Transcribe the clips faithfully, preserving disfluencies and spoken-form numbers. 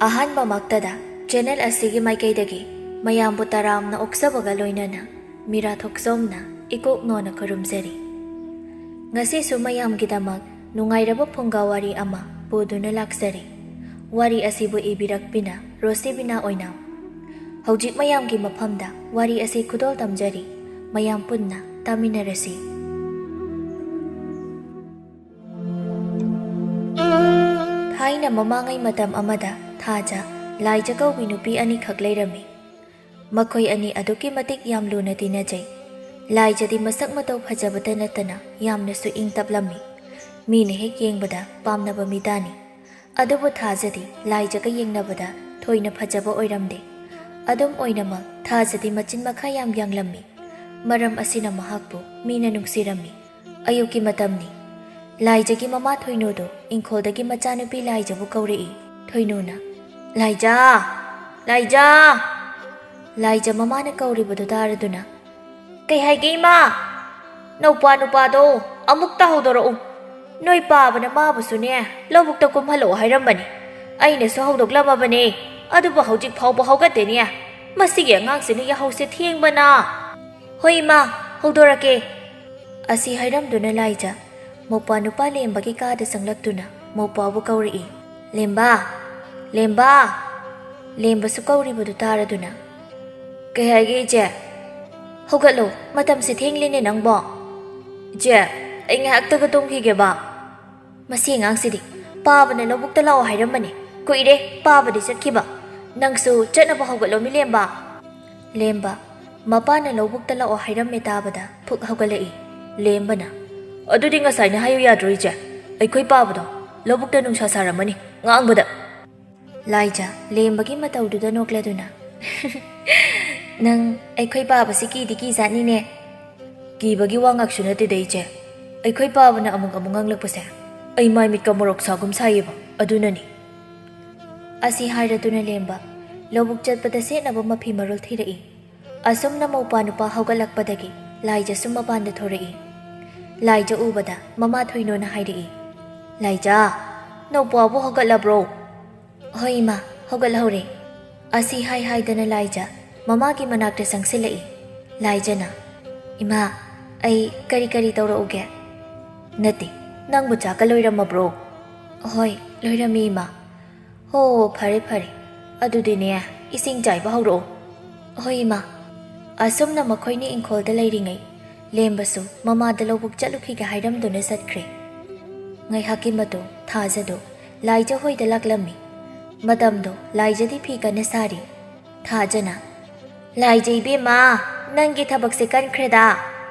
ꯑꯍꯥꯟꯕꯃꯛꯇꯗ channel ꯑꯁꯤꯒꯤ ꯃꯥꯏꯀꯩꯗꯒꯤ ꯃꯌꯥꯝꯕꯨ ꯇꯔꯥꯝꯅ ꯑꯣꯛꯆꯕꯒ ꯂꯣꯏꯅꯅ ꯃꯤꯔꯥ ꯊꯣꯛꯆꯣꯝꯅ ꯏꯀꯣꯛ ꯅꯣꯟꯅ ꯈꯨꯔꯨꯝꯖꯔꯤ꯫ ꯉꯁꯤꯁꯨ ꯃꯌꯥꯝꯒꯤꯗꯃꯛ ꯅꯨꯡꯉꯥꯏꯔꯕ ꯐꯨꯡꯒꯥ ꯋꯥꯔꯤ ꯑꯃ ꯄꯨꯗꯨꯅ ꯂꯥꯛꯆꯔꯤ꯫ ꯋꯥꯔꯤ ꯑꯁꯤꯕꯨ ꯏꯕꯤꯔꯛꯄꯤꯅ ꯔꯣꯁꯤꯕꯤꯅꯥ ꯑꯣꯏꯅꯥꯝ꯫ ꯍꯧꯖꯤꯛ ꯃꯌꯥꯝꯒꯤ ꯃꯐꯝꯗ ꯋꯥꯔꯤ ꯑꯁꯤ ꯈꯨꯗꯣꯜ ꯇꯝꯖꯔꯤ꯫ ꯃꯌꯥꯝ ꯄꯨꯟꯅ ꯇꯥꯃꯤꯟꯅꯔꯁꯤ꯫ ꯊꯥꯏꯅ ꯃꯃꯥꯡꯉꯩ ꯃꯇꯝ ꯑꯃꯗ ꯊꯥꯖ, ꯂꯥꯏꯖ ꯀꯧꯕꯤ ꯅꯨꯄꯤ ꯑꯅꯤꯈꯛ ꯂꯩꯔꯝꯃꯤ꯫ ꯃꯈꯣꯏ ꯑꯅꯤ ꯑꯗꯨꯛꯀꯤ ꯃꯇꯤꯛ ꯌꯥꯝ ꯂꯨꯅ ꯇꯤꯟꯅꯖꯩ꯫ ꯂꯥꯏꯖꯗꯤ ꯃꯁꯛ ꯃꯇꯧ ꯐꯖꯕꯇ ꯅꯠꯇꯅ ꯌꯥꯝꯅꯁꯨ ꯏꯪ ꯇꯞꯂꯝꯃꯤ꯫ ꯃꯤꯅ ꯍꯦꯛ ꯌꯦꯡꯕꯗ ꯄꯥꯝꯅꯕ ꯃꯤꯗꯥꯅꯤ꯫ ꯑꯗꯨꯕꯨ ꯊꯥꯖꯗꯤ ꯂꯥꯏꯖꯒ ꯌꯦꯡꯅꯕꯗ ꯊꯣꯏꯅ ꯐꯖꯕ ꯑꯣꯏꯔꯝꯗꯦ꯫ ꯑꯗꯨꯝ ꯑꯣꯏꯅꯃꯛ ꯊꯥꯖꯗꯤ ꯃꯆꯤꯟ ꯃꯈꯥ ꯌꯥꯝ ꯌꯥꯡꯂꯝꯃꯤ꯫ ꯃꯔꯝ ꯑꯁꯤꯅ ꯃꯍꯥꯛꯄꯨ ꯃꯤꯅ ꯅꯨꯡꯁꯤꯔꯝꯃꯤ꯫ ꯑꯌꯨꯛꯀꯤ ꯃꯇꯝꯅꯤ꯫ ꯂꯥꯏꯖꯒꯤ ꯃꯃꯥ ꯊꯣꯏꯅꯨꯗꯨ ꯏꯪꯈꯣꯜꯗꯒꯤ ꯃꯆꯥꯅꯨꯄꯤ ꯂꯥꯏꯖꯕꯨ ꯀꯧꯔꯛꯏ꯫ ꯊꯣꯏꯅꯨꯅ, "ꯂꯥꯏꯖꯥ! ꯂꯥꯏꯖꯥ!" ꯂꯥꯏꯖ ꯃꯃꯥꯅ ꯀꯧꯔꯤꯕꯗꯨ ꯇꯥꯔꯗꯨꯅ, "ꯀꯩ ꯍꯥꯏꯒꯦ ꯏꯃꯥ?" "ꯅꯧꯄꯥ ꯅꯨꯄꯥꯗꯣ ꯑꯃꯨꯛꯇ ꯍꯧꯗꯣꯔꯛꯎ꯫ ꯅꯣꯏ ꯄꯥꯕꯅ ꯃꯥꯕꯨꯁꯨꯅꯦ ꯂꯧꯕꯨꯛꯇ ꯀꯨꯝꯍꯜꯂꯛꯑꯣ ꯍꯥꯏꯔꯝꯕꯅꯤ꯫ ꯑꯩꯅꯁꯨ ꯍꯧꯗꯣꯛꯂꯝꯃꯕꯅꯦ, ꯑꯗꯨꯕꯨ ꯍꯧꯖꯤꯛ ꯐꯥꯎꯕ ꯍꯧꯒꯠꯇꯦꯅꯦ꯫ ꯃꯁꯤꯒꯤ ꯑꯉꯥꯡꯁꯤꯅ ꯌꯥꯍꯧꯁꯦ ꯊꯦꯡꯕꯅ!" "ꯍꯣꯏ ꯏꯃꯥ, ꯍꯧꯗꯣꯔꯛꯀꯦ꯫" ꯑꯁꯤ ꯍꯥꯏꯔꯝꯗꯨꯅ ꯂꯥꯏꯖ ꯃꯧꯄ꯭ꯋꯥ ꯅꯨꯄꯥ ꯂꯦꯝꯕꯒꯤ ꯀꯥꯗ ꯆꯪꯂꯛꯇꯨꯅ ꯃꯧꯄ꯭ꯋꯥꯕꯨ ꯀꯧꯔꯛꯏ꯫ "ꯂꯦꯝꯕ! ꯂꯦꯝꯕ!" ꯂꯦꯝꯕꯁꯨ ꯀꯧꯔꯤꯕꯗꯨ ꯇꯥꯔꯗꯨꯅ, "ꯀꯩ ꯍꯥꯏꯒꯦ ꯏꯆꯦ?" "ꯍꯧꯒꯠꯂꯣ, ꯃꯇꯝꯁꯦ ꯊꯦꯡꯂꯦꯅꯦ ꯅꯪꯕꯣ꯫" "ꯏꯆꯦ, ꯑꯩ ꯉꯥꯏꯍꯥꯛꯇꯒ ꯇꯨꯝꯈꯤꯒꯦꯕ꯫" "ꯃꯁꯤ ꯑꯉꯥꯡꯁꯤꯗꯤ, ꯄꯥꯕꯅ ꯂꯧꯕꯨꯛꯇ ꯂꯥꯛꯑꯣ ꯍꯥꯏꯔꯝꯕꯅꯤ꯫ ꯀꯨꯏꯔꯦ ꯄꯥꯕꯗꯤ ꯆꯠꯈꯤꯕ꯫ ꯅꯪꯁꯨ ꯆꯠꯅꯕ ꯍꯧꯒꯠꯂꯣ ꯃꯤꯂꯦꯝꯕ꯫" ꯂꯦꯝꯕ ꯃꯄꯥꯅ ꯂꯧꯕꯨꯛꯇ ꯂꯥꯛꯑꯣ ꯍꯥꯏꯔꯝꯃꯦ ꯇꯥꯕꯗ ꯐꯨꯛ ꯍꯧꯒꯠꯂꯛꯏ꯫ ꯂꯦꯝꯕꯅ, "ꯑꯗꯨꯗꯤ ꯉꯁꯥꯏꯅ ꯍꯥꯏꯌꯨ ꯌꯥꯗ꯭ꯔꯣ ꯏꯆꯦ? ꯑꯩꯈꯣꯏ ꯄꯥꯕꯗꯣ ꯂꯧꯕꯨꯛꯇ ꯅꯨꯡꯁꯥ ꯁꯥꯔꯝꯃꯅꯤ ꯉꯥꯡꯕꯗ꯫" ꯂꯥꯏꯖ ꯂꯦꯝꯕꯒꯤ ꯃꯇꯧꯗꯨꯗ ꯅꯣꯛꯂꯗꯨꯅ, "ꯅꯪ ꯑꯩꯈꯣꯏ ꯄꯥꯕꯁꯤ ꯀꯤꯗꯤ ꯀꯤꯖꯥꯠꯅꯤꯅꯦ꯫" "ꯀꯤꯕꯒꯤ ꯋꯥ ꯉꯥꯛꯁꯨ ꯅꯠꯇꯦꯗ ꯏꯆꯦ꯫ ꯑꯩꯈꯣꯏ ꯄꯥꯕꯅ ꯑꯃꯨꯛ ꯑꯃꯨꯛ ꯉꯥꯡꯂꯛꯄꯁꯦ ꯑꯩ ꯃꯥꯏ ꯃꯤꯠꯀ ꯃꯣꯔꯣꯛ ꯁꯥꯒꯨꯝ ꯁꯥꯏꯌꯦꯕ, ꯑꯗꯨꯅꯅꯤ꯫" ꯑꯁꯤ ꯍꯥꯏꯔꯗꯨꯅ ꯂꯦꯝꯕ ꯂꯧꯕꯨꯛ ꯆꯠꯄꯗ ꯁꯦꯠꯅꯕ ꯃꯐꯤ ꯃꯔꯣꯜ ꯊꯤꯔꯛꯏ꯫ ꯑꯁꯨꯝꯅ ꯃꯧꯄ꯭ꯋꯥ ꯅꯨꯄꯥ ꯍꯧꯒꯠꯂꯛꯄꯗꯒꯤ ꯂꯥꯏꯖꯁꯨ ꯃꯄꯥꯟꯗ ꯊꯣꯔꯛꯏ꯫ ꯂꯥꯏꯖ ꯎꯕꯗ ꯃꯃꯥ ꯊꯣꯏꯅꯣꯅ ꯍꯥꯏꯔꯛꯏ, "ꯂꯥꯏꯖ, ꯅꯧꯄ꯭ꯋꯥꯕꯨ ꯍꯧꯒꯠꯂꯕ꯭ꯔꯣ?" "ꯍꯣꯏ ꯏꯃꯥ, ꯍꯧꯒꯠꯍꯧꯔꯦ꯫ ꯑꯁꯤ ꯍꯥꯏ ꯍꯥꯏꯗꯅ ꯂꯥꯏꯖ ꯃꯃꯥꯒꯤ ꯃꯅꯥꯛꯇ ꯆꯪꯁꯤꯜꯂꯛꯏ꯫ ꯂꯥꯏꯖꯅ, "ꯏꯃꯥ, ꯑꯩ ꯀꯔꯤ ꯀꯔꯤ ꯇꯧꯔꯛꯎꯒꯦ?" "ꯅꯠꯇꯦ, ꯅꯪꯕꯨ ꯆꯥꯛꯀ ꯂꯣꯏꯔꯝꯃꯕ꯭ꯔꯣ?" "ꯍꯣꯏ, ꯂꯣꯏꯔꯝꯃꯤ, ꯏꯃꯥ꯫" "ꯍꯣ, ꯐꯔꯦ ꯐꯔꯦ, ꯑꯗꯨꯗꯤꯅꯦ, ꯏꯁꯤꯡ ꯆꯥꯏꯕ ꯍꯧꯔꯛꯑꯣ꯫" "ꯍꯣꯏ, ꯏꯃꯥ꯫" ꯑꯁꯨꯝꯅ ꯃꯈꯣꯏꯅꯤ ꯏꯪꯈꯣꯜꯗ ꯂꯩꯔꯤꯉꯩ, ꯂꯦꯝꯕꯁꯨ ꯃꯃꯥꯗ ꯂꯧꯕꯨꯛ ꯆꯠꯂꯨꯈꯤꯒꯦ ꯍꯥꯏꯔꯝꯗꯨꯅ ꯆꯠꯈ꯭ꯔꯦ꯫ ꯉꯥꯏꯍꯥꯛꯀꯤ ꯃꯇꯨꯡ ꯊꯥꯖꯗꯣ ꯂꯥꯏꯖ ꯍꯣꯏꯗ ꯂꯥꯛꯂꯝꯃꯤ꯫ ꯃꯇꯝꯗꯣ ꯂꯥꯏꯖꯗꯤ ꯐꯤ ꯀꯟꯅ ꯁꯥꯔꯤ꯫ ꯊꯥꯖꯅ, "ꯂꯥꯏꯖ ꯏꯕꯦꯝꯃ, ꯅꯪꯒꯤ ꯊꯕꯛꯁꯦ ꯀꯟꯈ꯭ꯔꯦꯗ꯫"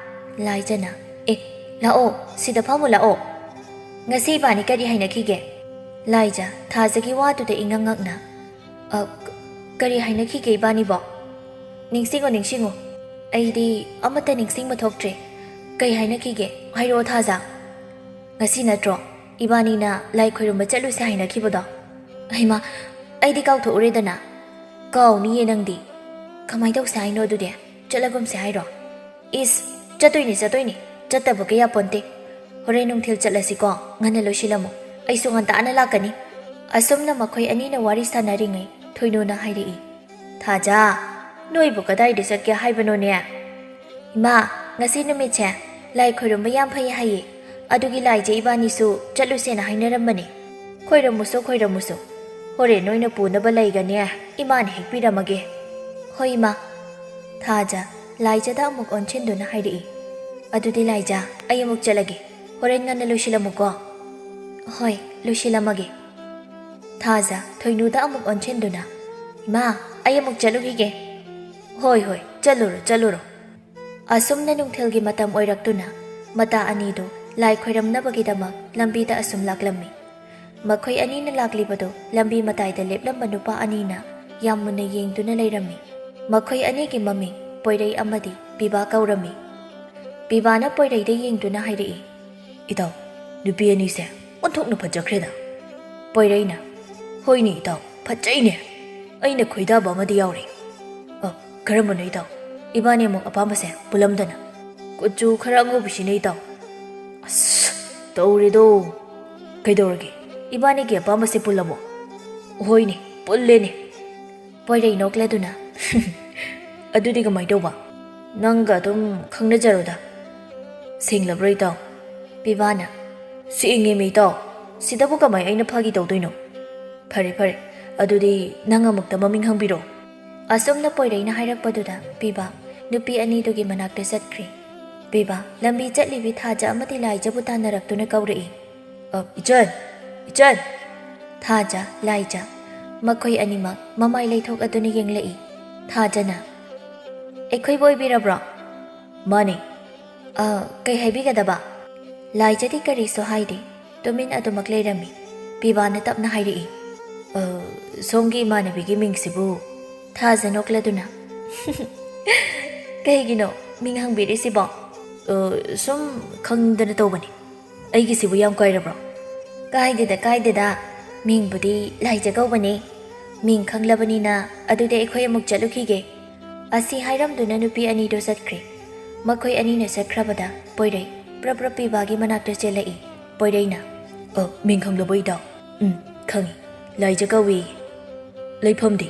ꯂꯥꯏꯖꯅ, "ꯑꯦ, ꯂꯥꯛꯑꯣ, ꯁꯤꯗ ꯐꯝꯃꯨ ꯂꯥꯛꯑꯣ꯫ ꯉꯁꯤ ꯏꯕꯥꯅꯤ ꯀꯔꯤ ꯍꯥꯏꯅꯈꯤꯒꯦ?" ꯂꯥꯏꯖ ꯊꯥꯖꯒꯤ ꯋꯥꯗꯨꯗ ꯏꯉꯛ ꯉꯛꯅ, "ꯑ, ꯀ-, ꯀꯔꯤ ꯍꯥꯏꯅꯈꯤꯒꯦ ꯏꯕꯥꯅꯤꯕꯣ? ꯅꯤꯡꯁꯤꯡꯉꯨ, ꯅꯤꯡꯁꯤꯡꯉꯨ꯫ ꯑꯩꯗꯤ ꯑꯃꯠꯇ ꯅꯤꯡꯁꯤꯡꯕ ꯊꯣꯛꯇ꯭ꯔꯦ꯫ ꯀꯩ ꯍꯥꯏꯅꯈꯤꯒꯦ? ꯍꯥꯏꯔꯛꯑꯣ, ꯊꯥꯖ꯫ ꯉꯁꯤ ꯅꯠꯇ꯭ꯔꯣ ꯏꯕꯥꯅꯤꯅ ꯂꯥꯏ ꯈꯣꯏꯔꯨꯝꯕ ꯆꯠꯂꯨꯁꯦ ꯍꯥꯏꯅꯈꯤꯕꯗꯣ? ꯍꯩꯃꯥ, ꯑꯩꯗꯤ ꯀꯥꯎꯊꯣꯛꯎꯔꯦꯗꯅ꯫" "ꯀꯥꯎꯅꯤꯌꯦ ꯅꯪꯗꯤ꯫ ꯀꯃꯥꯏ ꯇꯧꯁꯦ ꯍꯥꯏꯅꯣ ꯑꯗꯨꯗꯤ? ꯆꯠꯂꯒꯨꯝꯁꯦ ꯍꯥꯏꯔꯣ?" "ꯏꯁ, ꯆꯠꯇꯣꯏꯅꯦ, ꯆꯠꯇꯣꯏꯅꯦ꯫ ꯆꯠꯇꯕ ꯀꯌꯥ ꯄꯣꯟꯇꯦ꯫ ꯍꯣꯔꯦꯟ ꯅꯨꯡꯊꯤꯜ ꯆꯠꯂꯁꯤꯀꯣ꯫ ꯉꯟꯅ ꯂꯣꯏꯁꯤꯜꯂꯝꯃꯨ꯫ ꯑꯩꯁꯨ ꯉꯟꯇꯥꯅ ꯂꯥꯛꯀꯅꯤ꯫" ꯑꯁꯨꯝꯅ ꯃꯈꯣꯏ ꯑꯅꯤꯅ ꯋꯥꯔꯤ ꯁꯥꯟꯅꯔꯤꯉꯩ ꯊꯣꯏꯅꯨꯅ ꯍꯥꯏꯔꯛꯏ, "ꯊꯥꯖ, ꯅꯣꯏꯕꯨ ꯀꯗꯥꯏꯗ ꯆꯠꯀꯦ ꯍꯥꯏꯕꯅꯣꯅꯦ?" "ꯏꯃꯥ, ꯉꯁꯤ ꯅꯨꯃꯤꯠꯁꯦ ꯂꯥꯏ ꯈꯣꯏꯔꯝꯕ ꯌꯥꯝ ꯐꯩ ꯍꯥꯏꯌꯦ꯫ ꯑꯗꯨꯒꯤ ꯂꯥꯏꯖ ꯏꯕꯥꯅꯤꯁꯨ ꯆꯠꯂꯨꯁꯦꯅ ꯍꯥꯏꯅꯔꯝꯕꯅꯦ꯫ ꯈꯣꯏꯔꯝꯃꯨꯁꯣ, ꯈꯣꯏꯔꯝꯃꯨꯁꯣ꯫ ꯍꯣꯔꯦꯟ ꯅꯣꯏꯅ ꯄꯨꯅꯕ ꯂꯩꯒꯅꯦ, ꯏꯃꯥꯅ ꯍꯦꯛꯄꯤꯔꯝꯃꯒꯦ꯫" "ꯍꯣꯏ, ꯏꯃꯥ꯫" ꯊꯥꯖ ꯂꯥꯏꯖꯗ ꯑꯃꯨꯛ ꯑꯣꯟꯁꯤꯟꯗꯨꯅ ꯍꯥꯏꯔꯛꯏ, "ꯑꯗꯨꯗꯤ ꯂꯥꯏꯖ, ꯑꯩ ꯑꯃꯨꯛ ꯆꯠꯂꯒꯦ꯫ ꯍꯣꯔꯦꯟ ꯉꯟꯅ ꯂꯣꯏꯁꯤꯜꯂꯝꯃꯨꯀꯣ꯫" "ꯍꯣꯏ, ꯂꯣꯏꯁꯤꯜꯂꯝꯃꯒꯦ꯫" ꯊꯥꯖ ꯊꯣꯏꯅꯨꯗ ꯑꯃꯨꯛ ꯑꯣꯟꯁꯤꯟꯗꯨꯅ, "ꯏꯃꯥ, ꯑꯩ ꯑꯃꯨꯛ ꯆꯠꯂꯨꯈꯤꯒꯦ꯫" "ꯍꯣꯏ, ꯍꯣꯏ, ꯆꯠꯂꯨꯔꯣ, ꯆꯠꯂꯨꯔꯣ꯫" ꯑꯁꯨꯝꯅ ꯅꯨꯡꯊꯤꯜꯒꯤ ꯃꯇꯝ ꯑꯣꯏꯔꯛꯇꯨꯅ ꯃꯇꯥ ꯑꯅꯤꯗꯨ ꯂꯥꯏ ꯈꯣꯏꯔꯝꯅꯕꯒꯤꯗꯃꯛ ꯂꯝꯕꯤꯗ ꯑꯁꯨꯝ ꯂꯥꯛꯂꯝꯃꯤ꯫ ꯃꯈꯣꯏ ꯑꯅꯤꯅ ꯂꯥꯛꯂꯤꯕꯗꯨ ꯂꯝꯕꯤ ꯃꯇꯥꯏꯗ ꯂꯦꯞꯂꯝꯕ ꯅꯨꯄꯥ ꯑꯅꯤꯅ ꯌꯥꯝ ꯃꯨꯟꯅ ꯌꯦꯡꯗꯨꯅ ꯂꯩꯔꯝꯃꯤ꯫ ꯃꯈꯣꯏ ꯑꯅꯤꯒꯤ ꯃꯃꯤꯡ ꯄꯣꯏꯔꯩ ꯑꯃꯗꯤ ꯄꯤꯕꯥ ꯀꯧꯔꯝꯃꯤ꯫ ꯄꯤꯕꯥꯅ ꯄꯣꯏꯔꯩꯗ ꯌꯦꯡꯗꯨꯅ ꯍꯥꯏꯔꯛꯏ, "ꯏꯇꯥꯎ, ꯅꯨꯄꯤ ꯑꯅꯤꯁꯦ ꯑꯣꯟꯊꯣꯛꯅ ꯐꯖꯈ꯭ꯔꯦꯗ꯫" ꯄꯣꯏꯔꯩꯅ, "ꯍꯣꯏꯅꯦ ꯏꯇꯥꯎ, ꯐꯖꯩꯅꯦ꯫ ꯑꯩꯅ ꯈꯣꯏꯗꯥꯕ ꯑꯃꯗꯤ ꯌꯥꯎꯔꯦ꯫" "ꯑ, ꯀꯔꯝꯕꯅꯣ ꯏꯇꯥꯎ? ꯏꯕꯥꯅꯤ ꯑꯃꯨꯛ ꯑꯄꯥꯝꯕꯁꯦ ꯄꯨꯜꯂꯝꯗꯅ꯫" "ꯀꯨꯆꯨ ꯈꯔ ꯑꯉꯧꯕꯁꯤꯅꯦ ꯏꯇꯥꯎ꯫" "ꯑꯁ, ꯇꯧꯔꯦꯗꯣ꯫ ꯀꯩꯗꯧꯔꯒꯦ? ꯏꯕꯥꯅꯤꯒꯤ ꯑꯄꯥꯝꯕꯁꯦ ꯄꯨꯜꯂꯕꯣ?" "ꯍꯣꯏꯅꯦ, ꯄꯨꯜꯂꯦꯅꯦ꯫ ꯄꯣꯏꯔꯩ ꯅꯣꯛꯂꯗꯨꯅ, "ꯑꯗꯨꯗꯤ ꯀꯃꯥꯏ ꯇꯧꯕ? ꯅꯪꯒ ꯑꯗꯨꯝ ꯈꯪꯅꯖꯔꯣꯗ꯫ ꯁꯦꯡꯂꯕ꯭ꯔꯣ ꯏꯇꯥꯎ?" ꯄꯤꯕꯥꯅ, "ꯁꯦꯡꯉꯦꯃꯤ ꯏꯇꯥꯎ, ꯁꯤꯗꯕꯨ ꯀꯃꯥꯏ ꯑꯩꯅ ꯐꯥꯒꯤ ꯇꯧꯗꯣꯏꯅꯣ? ꯐꯔꯦ ꯐꯔꯦ, ꯑꯗꯨꯗꯤ ꯅꯪ ꯑꯃꯨꯛꯇ ꯃꯃꯤꯡ ꯍꯪꯕꯤꯔꯣ?" ꯑꯁꯨꯝꯅ ꯄꯣꯏꯔꯩꯅ ꯍꯥꯏꯔꯛꯄꯗꯨꯗ ꯄꯤꯕꯥ ꯅꯨꯄꯤ ꯑꯅꯤꯗꯨꯒꯤ ꯃꯅꯥꯛꯇ ꯆꯠꯈ꯭ꯔꯦ꯫ ꯄꯤꯕꯥ ꯂꯝꯕꯤ ꯆꯠꯂꯤꯕꯤ ꯊꯥꯖ ꯑꯃꯗꯤ ꯂꯥꯏꯖꯕꯨ ꯇꯥꯟꯅꯔꯛꯇꯨꯅ ꯀꯧꯔꯛꯏ꯫ "ꯑ, ꯏꯆꯟ! ꯏꯆꯟ!" ꯊꯥꯖ, ꯂꯥꯏꯖ, ꯃꯈꯣꯏ ꯑꯅꯤꯃꯛ ꯃꯃꯥꯏ ꯂꯩꯊꯣꯛ ꯑꯗꯨꯅ ꯌꯦꯡꯂꯛꯏ꯫ ꯊꯥꯖꯅ, "ꯑꯩꯈꯣꯏꯕꯨ ꯑꯣꯏꯕꯤꯔꯕ꯭ꯔꯣ?" "ꯃꯥꯅꯦ꯫" "ꯑ, ꯀꯩ ꯍꯥꯏꯕꯤꯒꯗꯕ?" ꯂꯥꯏꯖꯗꯤ ꯀꯔꯤꯁꯨ ꯍꯥꯏꯗꯦ, ꯇꯨꯃꯤꯟ ꯑꯗꯨꯃꯛ ꯂꯩꯔꯝꯃꯤ꯫ ꯄꯤꯕꯥꯅ ꯇꯞꯅ ꯍꯥꯏꯔꯛꯏ, "ꯑ, ꯁꯣꯝꯒꯤ ꯏꯃꯥꯟꯅꯕꯤꯒꯤ ꯃꯤꯡꯁꯤꯕꯨ?" ꯊꯥꯖ ꯅꯣꯛꯂꯗꯨꯅ, "ꯀꯩꯒꯤꯅꯣ ꯃꯤꯡ ꯍꯪꯕꯤꯔꯤꯁꯤꯕꯣ?" "ꯑ, ꯁꯨꯝ ꯈꯪꯗꯅ ꯇꯧꯕꯅꯤ꯫ ꯑꯩꯒꯤꯁꯤꯕꯨ ꯌꯥꯝ ꯀꯥꯏꯔꯕ꯭ꯔꯣ?" "ꯀꯥꯏꯗꯦꯗ, ꯀꯥꯏꯗꯦꯗ꯫ ꯃꯤꯡꯕꯨꯗꯤ ꯂꯥꯏꯖ ꯀꯧꯕꯅꯤ꯫ ꯃꯤꯡ ꯈꯪꯂꯕꯅꯤꯅ ꯑꯗꯨꯗꯤ ꯑꯩꯈꯣꯏ ꯑꯃꯨꯛ ꯆꯠꯂꯨꯈꯤꯒꯦ꯫" ꯑꯁꯤ ꯍꯥꯏꯔꯝꯗꯨꯅ ꯅꯨꯄꯤ ꯑꯅꯤꯗꯨ ꯆꯠꯈ꯭ꯔꯦ꯫ ꯃꯈꯣꯏ ꯑꯅꯤꯅ ꯆꯠꯈ꯭ꯔꯕꯗ ꯄꯣꯏꯔꯩ ꯄ꯭ꯔꯞ ꯄ꯭ꯔꯞ ꯄꯤꯕꯥꯒꯤ ꯃꯅꯥꯛꯇ ꯆꯦꯜꯂꯛꯏ꯫ ꯄꯣꯏꯔꯩꯅ, "ꯑ, ꯃꯤꯡ ꯈꯪꯂꯕꯣ ꯏꯇꯥꯎ?" "ꯎꯝ, ꯈꯪꯉꯤ꯫ ꯂꯥꯏꯖ ꯀꯧꯏ꯫" "ꯂꯩꯐꯝꯗꯤ?"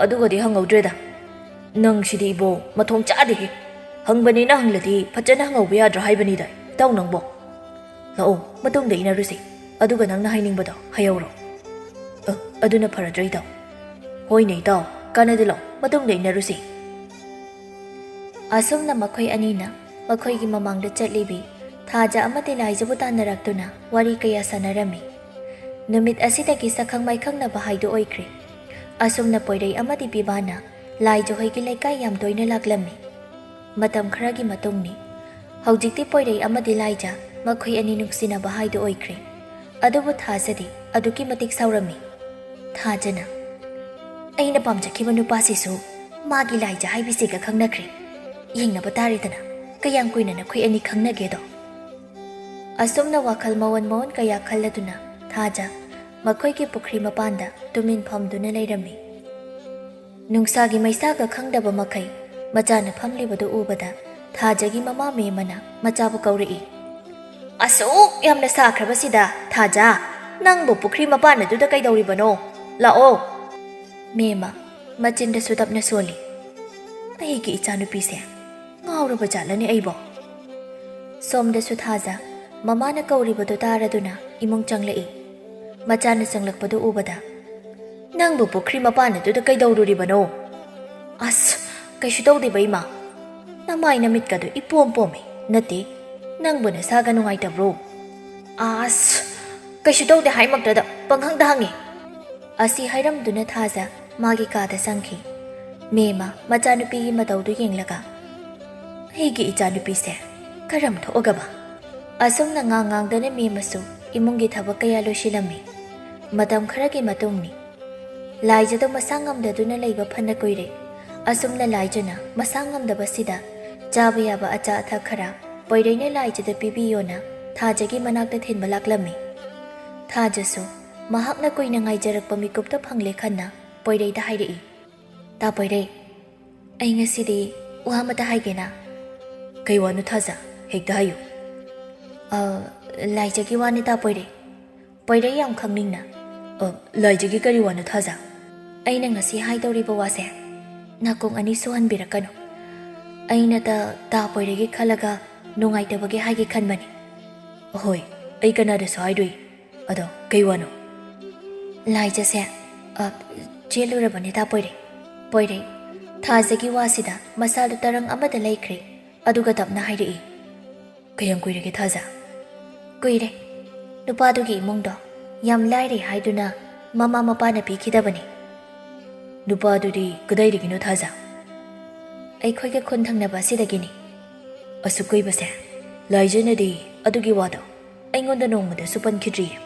"ꯑꯗꯨꯒꯗꯤ ꯍꯪꯍꯧꯗ꯭ꯔꯦꯗ꯫ ꯅꯪꯁꯤꯗꯤ ꯏꯕꯣ, ꯃꯊꯣꯡ ꯆꯥꯗꯦꯍꯦ꯫ ꯍꯪꯕꯅꯦꯅ ꯍꯪꯂꯗꯤ ꯐꯖꯅ ꯍꯪꯍꯧꯕ ꯌꯥꯗ꯭ꯔꯣ ꯍꯥꯏꯕꯅꯤꯗ, ꯏꯇꯥꯎ ꯅꯪꯕꯣ꯫ ꯂꯥꯛꯑꯣ, ꯃꯇꯨꯡꯗ ꯏꯟꯅꯔꯨꯁꯤ꯫ ꯑꯗꯨꯒ ꯅꯪꯅ ꯍꯥꯏꯅꯤꯡꯕꯗꯣ ꯍꯥꯏꯍꯧꯔꯣ꯫" "ꯑ, ꯑꯗꯨꯅ ꯐꯔꯗ꯭ꯔꯥ ꯏꯇꯥꯎ?" "ꯍꯣꯏꯅꯦ ꯏꯇꯥꯎ, ꯀꯥꯟꯅꯗꯦ, ꯂꯥꯛꯑꯣ, ꯃꯇꯨꯡꯗ ꯏꯟꯅꯔꯨꯁꯤ꯫" ꯑꯁꯨꯝꯅ ꯃꯈꯣꯏ ꯑꯅꯤꯅ ꯃꯈꯣꯏꯒꯤ ꯃꯃꯥꯡꯗ ꯆꯠꯂꯤꯕꯤ ꯊꯥꯖ ꯑꯃꯗꯤ ꯂꯥꯏꯖꯕꯨ ꯇꯥꯟꯅꯔꯛꯇꯨꯅ ꯋꯥꯔꯤ ꯀꯌꯥ ꯁꯥꯟꯅꯔꯝꯃꯤ꯫ ꯅꯨꯃꯤꯠ ꯑꯁꯤꯗꯒꯤ ꯁꯛꯈꯪ ꯃꯥꯏꯈꯪꯅꯕ ꯍꯥꯏꯗꯨ ꯑꯣꯏꯈ꯭ꯔꯦ꯫ ꯑꯁꯨꯝꯅ ꯄꯣꯏꯔꯩ ꯑꯃꯗꯤ ꯄꯤꯕꯥꯅ ꯂꯥꯏꯖꯍꯣꯏꯒꯤ ꯂꯩꯀꯥꯏ ꯌꯥꯝ ꯇꯣꯏꯅ ꯂꯥꯛꯂꯝꯃꯤ꯫ ꯃꯇꯝ ꯈꯔꯒꯤ ꯃꯇꯨꯡꯅꯤ꯫ ꯍꯧꯖꯤꯛꯇꯤ ꯄꯣꯏꯔꯩ ꯑꯃꯗꯤ ꯂꯥꯏꯖ ꯃꯈꯣꯏ ꯑꯅꯤ ꯅꯨꯡꯁꯤꯅꯕ ꯍꯥꯏꯗꯨ ꯑꯣꯏꯈ꯭ꯔꯦ꯫ ꯑꯗꯨꯕꯨ ꯊꯥꯖꯗꯤ ꯑꯗꯨꯛꯀꯤ ꯃꯇꯤꯛ ꯁꯥꯎꯔꯝꯃꯤ꯫ ꯊꯥꯖꯅ, "ꯑꯩꯅ ꯄꯥꯝꯖꯈꯤꯕ ꯅꯨꯄꯥꯁꯤꯁꯨ ꯃꯥꯒꯤ ꯂꯥꯏꯖ ꯍꯥꯏꯕꯤꯁꯤꯒ ꯈꯪꯅꯈ꯭ꯔꯦ꯫ ꯌꯦꯡꯅꯕ ꯇꯥꯔꯦꯗꯅ, ꯀꯌꯥꯝ ꯀꯨꯏꯅ ꯅꯈꯣꯏ ꯑꯅꯤ ꯈꯪꯅꯒꯦꯗꯣ?" ꯑꯁꯨꯝꯅ ꯋꯥꯈꯜ ꯃꯑꯣꯟ ꯃꯑꯣꯟ ꯀꯌꯥ ꯈꯜꯂꯗꯨꯅ ꯊꯥꯖ ꯃꯈꯣꯏꯒꯤ ꯄꯨꯈ꯭ꯔꯤ ꯃꯄꯥꯟꯗ ꯇꯨꯃꯤꯟ ꯐꯝꯗꯨꯅ ꯂꯩꯔꯝꯃꯤ꯫ ꯅꯨꯡꯁꯥꯒꯤ ꯃꯩꯁꯥꯒ ꯈꯪꯗꯕ ꯃꯈꯩ ꯃꯆꯥꯅ ꯐꯝꯂꯤꯕꯗꯨ ꯎꯕꯗ ꯊꯥꯖꯒꯤ ꯃꯃꯥ ꯃꯦꯝꯃꯅ ꯃꯆꯥꯕꯨ ꯀꯧꯔꯛꯏ꯫ "ꯑꯁꯨꯛ ꯌꯥꯝꯅ ꯁꯥꯈ꯭ꯔꯕꯁꯤꯗ, ꯊꯥꯖ, ꯅꯪꯕꯨ ꯄꯨꯈ꯭ꯔꯤ ꯃꯄꯥꯟ ꯑꯗꯨꯗ ꯀꯩꯗꯧꯔꯤꯕꯅꯣ? "ꯂꯥꯛꯑꯣ!" ꯃꯦꯝꯃ ꯃꯆꯤꯟꯗꯁꯨ ꯇꯞꯅ ꯁꯣꯜꯂꯤ꯫ "ꯑꯩꯒꯤ ꯏꯆꯥꯅꯨꯄꯤꯁꯦ ꯉꯥꯎꯔꯕ ꯖꯥꯠꯂꯅꯦ ꯑꯩꯕꯣ?" ꯁꯣꯝꯗꯁꯨ ꯊꯥꯖ ꯃꯃꯥꯅ ꯀꯧꯔꯤꯕꯗꯨ ꯇꯥꯔꯗꯨꯅ ꯏꯃꯨꯡ ꯆꯪꯂꯛꯏ꯫ ꯃꯆꯥꯅ ꯆꯪꯂꯛꯄꯗꯨ ꯎꯕꯗ, "ꯅꯪꯕꯨ ꯄꯨꯈ꯭ꯔꯤ ꯃꯄꯥꯟ ꯑꯗꯨꯗ ꯀꯩꯗꯧꯔꯨꯔꯤꯕꯅꯣ?" "ꯑꯁ, ꯀꯩꯁꯨ ꯇꯧꯗꯦꯕ, ꯏꯃꯥ꯫ ꯅꯃꯥꯏ ꯅꯃꯤꯠꯀꯗꯨ ꯏꯄꯣꯝ ꯄꯣꯝꯃꯤ꯫ ꯅꯠꯇꯦ, ꯅꯪꯕꯨ ꯅꯁꯥꯒ ꯅꯨꯡꯉꯥꯏꯇꯕ꯭ꯔꯣ?" "ꯑꯁ, ꯀꯩꯁꯨ ꯇꯧꯗꯦ ꯍꯥꯏꯃꯛꯇꯗ ꯄꯪꯍꯪꯗ ꯍꯪꯉꯤ꯫" ꯑꯁꯤ ꯍꯥꯏꯔꯝꯗꯨꯅ ꯊꯥꯖ ꯃꯥꯒꯤ ꯀꯥꯗ ꯆꯪꯈꯤ꯫ ꯃꯦꯝꯃ ꯃꯆꯥꯅꯨꯄꯤꯒꯤ ꯃꯇꯧꯗꯨ ꯌꯦꯡꯂꯒ, "ꯑꯩꯒꯤ ꯏꯆꯥꯅꯨꯄꯤꯁꯦ ꯀꯔꯝ ꯊꯣꯛꯑꯒꯕ?" ꯑꯁꯨꯝꯅ ꯉꯥꯡ ꯉꯥꯡꯗꯅ ꯃꯦꯝꯃꯁꯨ ꯏꯃꯨꯡꯒꯤ ꯊꯕꯛ ꯀꯌꯥ ꯂꯣꯏꯁꯤꯜꯂꯝꯃꯤ꯫ ꯃꯇꯝ ꯈꯔꯒꯤ ꯃꯇꯨꯡꯅꯤ꯫ ꯂꯥꯏꯖꯗꯣ ꯃꯁꯥ ꯉꯝꯗꯗꯨꯅ ꯂꯩꯕ ꯐꯅ ꯀꯨꯏꯔꯦ꯫ ꯑꯁꯨꯝꯅ ꯂꯥꯏꯖꯅ ꯃꯁꯥ ꯉꯝꯗꯕꯁꯤꯗ ꯆꯥꯕ ꯌꯥꯕ ꯑꯆꯥ ꯑꯊꯛ ꯈꯔ ꯄꯣꯏꯔꯩꯅ ꯂꯥꯏꯖꯗ ꯄꯤꯕꯤꯌꯣꯅ ꯊꯥꯖꯒꯤ ꯃꯅꯥꯛꯇ ꯊꯤꯟꯕ ꯂꯥꯛꯂꯝꯃꯤ꯫ ꯊꯥꯖꯁꯨ ꯃꯍꯥꯛꯅ ꯀꯨꯏꯅ ꯉꯥꯏꯖꯔꯛꯄ ꯃꯤꯀꯨꯞꯇ ꯐꯪꯂꯦ ꯈꯟꯅ ꯄꯣꯏꯔꯩꯗ ꯍꯥꯏꯔꯛꯏ, "ꯇꯥ ꯄꯣꯏꯔꯩ, ꯑꯩ ꯉꯁꯤꯗꯤ ꯋꯥ ꯑꯃꯇ ꯍꯥꯏꯒꯦꯅ꯫" "ꯀꯩ ꯋꯥꯅꯣ ꯊꯥꯖ? ꯍꯦꯛꯇ ꯍꯥꯏꯌꯨ꯫" "ꯑ, ꯂꯥꯏꯖꯒꯤ ꯋꯥꯅꯤ ꯇꯥ ꯄꯣꯏꯔꯩ꯫" ꯄꯣꯏꯔꯩ ꯌꯥꯝ ꯈꯪꯅꯤꯡꯅ, "ꯑ, ꯂꯥꯏꯖꯒꯤ ꯀꯔꯤ ꯋꯥꯅꯣ ꯊꯥꯖ?" "ꯑꯩꯅ ꯉꯁꯤ ꯍꯥꯏꯗꯧꯔꯤꯕ ꯋꯥꯁꯦ ꯅꯥꯀꯣꯡ ꯑꯅꯤ ꯁꯨꯍꯟꯕꯤꯔꯛꯀꯅꯨ꯫ ꯑꯩꯅ ꯇ-, ꯇꯥ ꯄꯣꯏꯔꯩꯒꯤ ꯈꯜꯂꯒ ꯅꯨꯡꯉꯥꯏꯇꯕꯒꯤ ꯍꯥꯏꯒꯦ ꯈꯟꯕꯅꯤ꯫" "ꯍꯣꯏ, ꯑꯩ ꯀꯅꯥꯗꯁꯨ ꯍꯥꯏꯔꯣꯏ꯫ ꯑꯗꯣ ꯀꯩ ꯋꯥꯅꯣ?" "ꯂꯥꯏꯖꯁꯦ, ꯑ, ꯆꯦꯜꯂꯨꯔꯕꯅꯦ ꯇꯥ ꯄꯣꯏꯔꯩ꯫" ꯄꯣꯏꯔꯩ ꯊꯥꯖꯒꯤ ꯋꯥꯁꯤꯗ ꯃꯁꯥꯗꯨ ꯇꯔꯪ ꯑꯃꯗ ꯂꯩꯈ꯭ꯔꯦ꯫ ꯑꯗꯨꯒ ꯇꯞꯅ ꯍꯥꯏꯔꯛꯏ, "ꯀꯌꯥꯝ ꯀꯨꯏꯔꯒꯦ ꯊꯥꯖ?" "ꯀꯨꯏꯔꯦ꯫ ꯅꯨꯄꯥꯗꯨꯒꯤ ꯏꯃꯨꯡꯗꯣ ꯌꯥꯝ ꯂꯥꯏꯔꯦ ꯍꯥꯏꯗꯨꯅ ꯃꯃꯥ ꯃꯄꯥꯅ ꯄꯤꯈꯤꯗꯕꯅꯤ꯫" "ꯅꯨꯄꯥꯗꯨꯗꯤ ꯀꯗꯥꯏꯗꯒꯤꯅꯣ ꯊꯥꯖ?" "ꯑꯩꯈꯣꯏꯒ ꯈꯨꯟ ꯊꯪꯅꯕ ꯑꯁꯤꯗꯒꯤꯅꯤ꯫" "ꯑꯁꯨꯛ ꯀꯨꯏꯕꯁꯦ ꯂꯥꯏꯖꯅꯗꯤ ꯑꯗꯨꯒꯤ ꯋꯥꯗꯣ ꯑꯩꯉꯣꯟꯗ ꯅꯣꯡꯃꯗꯁꯨ ꯄꯟꯈꯤꯗ꯭ꯔꯤꯌꯦ꯫"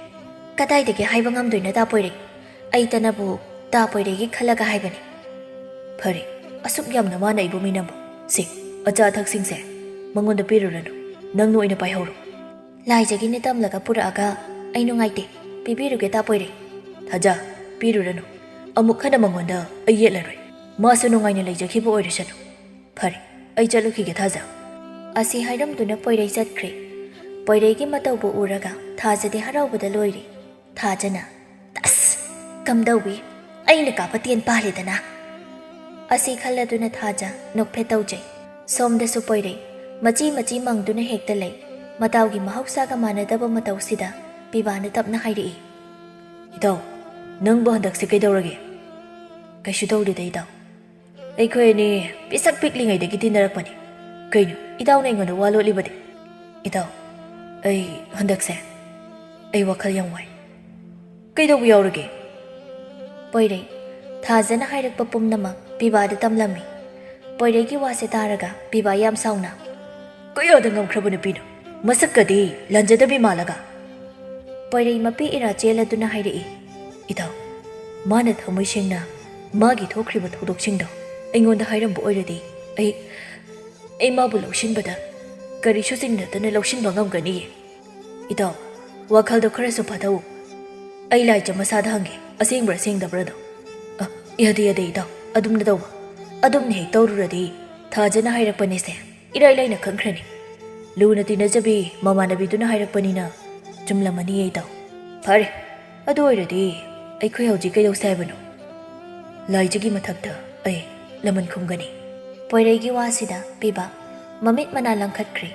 "ꯀꯗꯥꯏꯗꯒꯤ ꯍꯥꯏꯕ ꯉꯝꯗꯣꯏꯅꯣ ꯇꯥ ꯄꯣꯏꯔꯩ? ꯑꯩꯇꯅꯕꯨ ꯇꯥ ꯄꯣꯏꯔꯩꯒꯤ ꯈꯜꯂꯒ ꯍꯥꯏꯕꯅꯤ꯫" "ꯐꯔꯦ, ꯑꯁꯨꯛ ꯌꯥꯝꯅ ꯃꯥꯅ ꯏꯕꯨꯝ ꯏꯅꯝꯕꯨ꯫ ꯁꯤ, ꯑꯆꯥ ꯑꯊꯛꯁꯤꯡꯁꯦ ꯃꯉꯣꯟꯗ ꯄꯤꯔꯨꯔꯅꯨ, ꯅꯪꯅ ꯑꯣꯏꯅ ꯄꯥꯏꯍꯧꯔꯣ꯫" ꯂꯥꯏꯖꯒꯤꯅ ꯇꯝꯂꯒ ꯄꯨꯔꯛꯑꯒ, "ꯑꯩ ꯅꯨꯡꯉꯥꯏꯇꯦ, ꯄꯤꯕꯤꯔꯨꯒꯦ ꯇꯥ ꯄꯣꯏꯔꯩ꯫" "ꯊꯥꯖ, ꯄꯤꯔꯨꯔꯅꯨ꯫ ꯑꯃꯨꯛ ꯍꯟꯅ ꯃꯉꯣꯟꯗ ꯑꯩ ꯌꯦꯠꯂꯔꯣꯏ꯫ ꯃꯥꯁꯨ ꯅꯨꯡꯉꯥꯏꯅ ꯂꯩꯖꯈꯤꯕ ꯑꯣꯏꯔꯁꯅꯨ꯫" "ꯐꯔꯦ, ꯑꯩ ꯆꯠꯂꯨꯈꯤꯒꯦ ꯊꯥꯖ꯫" ꯑꯁꯤ ꯍꯥꯏꯔꯝꯗꯨꯅ ꯄꯣꯏꯔꯩ ꯆꯠꯈ꯭ꯔꯦ꯫ ꯄꯣꯏꯔꯩꯒꯤ ꯃꯇꯧꯕꯨ ꯎꯔꯒ ꯊꯥꯖꯗꯤ ꯍꯔꯥꯎꯕꯗ ꯂꯣꯏꯔꯦ꯫ ꯊꯥꯖꯅ, "ꯑꯁ, "ꯀꯝꯗꯧꯏ? ꯑꯩꯅ ꯀꯥꯞꯄ ꯇꯦꯟ ꯄꯥꯜꯂꯦꯗꯅ?" ꯑꯁꯤ ꯈꯜꯂꯗꯨꯅ ꯊꯥꯖ ꯅꯣꯛꯐꯦꯠ ꯇꯧꯖꯩ꯫ ꯁꯣꯝꯗꯁꯨ ꯄꯣꯏꯔꯩ ꯃꯆꯤ ꯃꯆꯤ ꯃꯪꯗꯨꯅ ꯍꯦꯛꯇ ꯂꯩ꯫ ꯃꯇꯥꯎꯒꯤ ꯃꯍꯧꯁꯥꯒ ꯃꯥꯟꯅꯗꯕ ꯃꯇꯧꯁꯤꯗ ꯄꯤꯕꯥꯅ ꯇꯞꯅ ꯍꯥꯏꯔꯛꯏ, "ꯏꯇꯥꯎ, ꯅꯪꯕꯨ ꯍꯟꯗꯛꯁꯦ ꯀꯩꯗꯧꯔꯒꯦ?" "ꯀꯩꯁꯨ ꯇꯧꯗꯦꯗ ꯏꯇꯥꯎ꯫ ꯑꯩꯈꯣꯏ ꯑꯅꯤ ꯄꯤꯁꯛ ꯄꯤꯛꯂꯤꯉꯩꯗꯒꯤ ꯇꯤꯟꯅꯔꯛꯄꯅꯤ꯫ ꯀꯩꯅꯣ ꯏꯇꯥꯎꯅ ꯑꯩꯉꯣꯟꯗ ꯋꯥ ꯂꯣꯠꯂꯤꯕꯗꯤ?" "ꯏꯇꯥꯎ, ꯑꯩ ꯍꯟꯗꯛꯁꯦ ꯑꯩ ꯋꯥꯈꯜ ꯌꯥꯝ ꯋꯥꯏ꯫" "ꯀꯩꯗꯧꯕ ꯌꯥꯎꯔꯒꯦ?" ꯄꯣꯏꯔꯩ ꯊꯥꯖꯅ ꯍꯥꯏꯔꯛꯄ ꯄꯨꯝꯅꯃꯛ ꯄꯤꯕꯥꯗ ꯇꯝꯂꯝꯃꯤ꯫ ꯄꯣꯏꯔꯩꯒꯤ ꯋꯥꯁꯦ ꯇꯥꯔꯒ ꯄꯤꯕꯥ ꯌꯥꯝ ꯁꯥꯎꯅ, "ꯀꯌꯥꯗ ꯉꯝꯈ꯭ꯔꯕ ꯅꯨꯄꯤꯅꯣ? ꯃꯁꯛꯀꯗꯤ ꯂꯥꯟꯖꯗꯕꯤ ꯃꯥꯜꯂꯒ!" ꯄꯣꯏꯔꯩ ꯃꯄꯤ ꯏꯔꯥ ꯆꯦꯜꯂꯗꯨꯅ ꯍꯥꯏꯔꯛꯏ, "ꯏꯇꯥꯎ, ꯃꯥꯅ ꯊꯃꯣꯏ ꯁꯦꯡꯅ ꯃꯥꯒꯤ ꯊꯣꯛꯈ꯭ꯔꯤꯕ ꯊꯧꯗꯣꯛꯁꯤꯡꯗꯣ ꯑꯩꯉꯣꯟꯗ ꯍꯥꯏꯔꯝꯕ ꯑꯣꯏꯔꯗꯤ ꯑꯩ, ꯑꯩ ꯃꯥꯕꯨ ꯂꯧꯁꯤꯟꯕꯗ ꯀꯔꯤꯁꯨ ꯆꯤꯡꯅꯗꯅ ꯂꯧꯁꯤꯟꯕ ꯉꯝꯒꯅꯤꯌꯦ꯫ ꯏꯇꯥꯎ, ꯋꯥꯈꯜꯗꯣ ꯈꯔꯁꯨ ꯐꯥꯊꯧ꯫ ꯑꯩ ꯂꯥꯏꯖ ꯃꯁꯥꯗ ꯍꯪꯒꯦ, ꯑꯁꯦꯡꯕ꯭ꯔꯥ ꯁꯦꯡꯗꯕ꯭ꯔꯥꯗꯣ꯫" "ꯑ, ꯌꯥꯗꯦ, ꯌꯥꯗꯦ ꯏꯇꯥꯎ, ꯑꯗꯨꯝꯅ ꯇꯧꯕ꯫ ꯑꯗꯨꯝꯅ ꯍꯦꯛ ꯇꯧꯔꯨꯔꯗꯤ ꯊꯥꯖꯅ ꯍꯥꯏꯔꯛꯄꯅꯤꯁꯦ ꯏꯔꯥꯏ ꯂꯥꯏꯅ ꯈꯪꯈ꯭ꯔꯅꯤ꯫ ꯂꯨꯅ ꯇꯤꯟꯅꯖꯕꯤ ꯃꯃꯥꯟꯅꯕꯤꯗꯨꯅ ꯍꯥꯏꯔꯛꯄꯅꯤꯅ ꯆꯨꯝꯂꯝꯃꯅꯤꯌꯦ ꯏꯇꯥꯎ꯫" "ꯐꯔꯦ, ꯑꯗꯨ ꯑꯣꯏꯔꯗꯤ ꯑꯩꯈꯣꯏ ꯍꯧꯖꯤꯛ ꯀꯩꯗꯧꯁꯦ ꯍꯥꯏꯕꯅꯣ?" "ꯂꯥꯏꯖꯒꯤ ꯃꯊꯛꯇ ꯑꯩ ꯂꯃꯟ ꯈꯨꯝꯒꯅꯤ꯫" ꯄꯣꯏꯔꯩꯒꯤ ꯋꯥꯁꯤꯗ ꯄꯤꯕ ꯃꯃꯤꯠ ꯃꯅꯥ ꯂꯪꯈꯠꯈ꯭ꯔꯦ꯫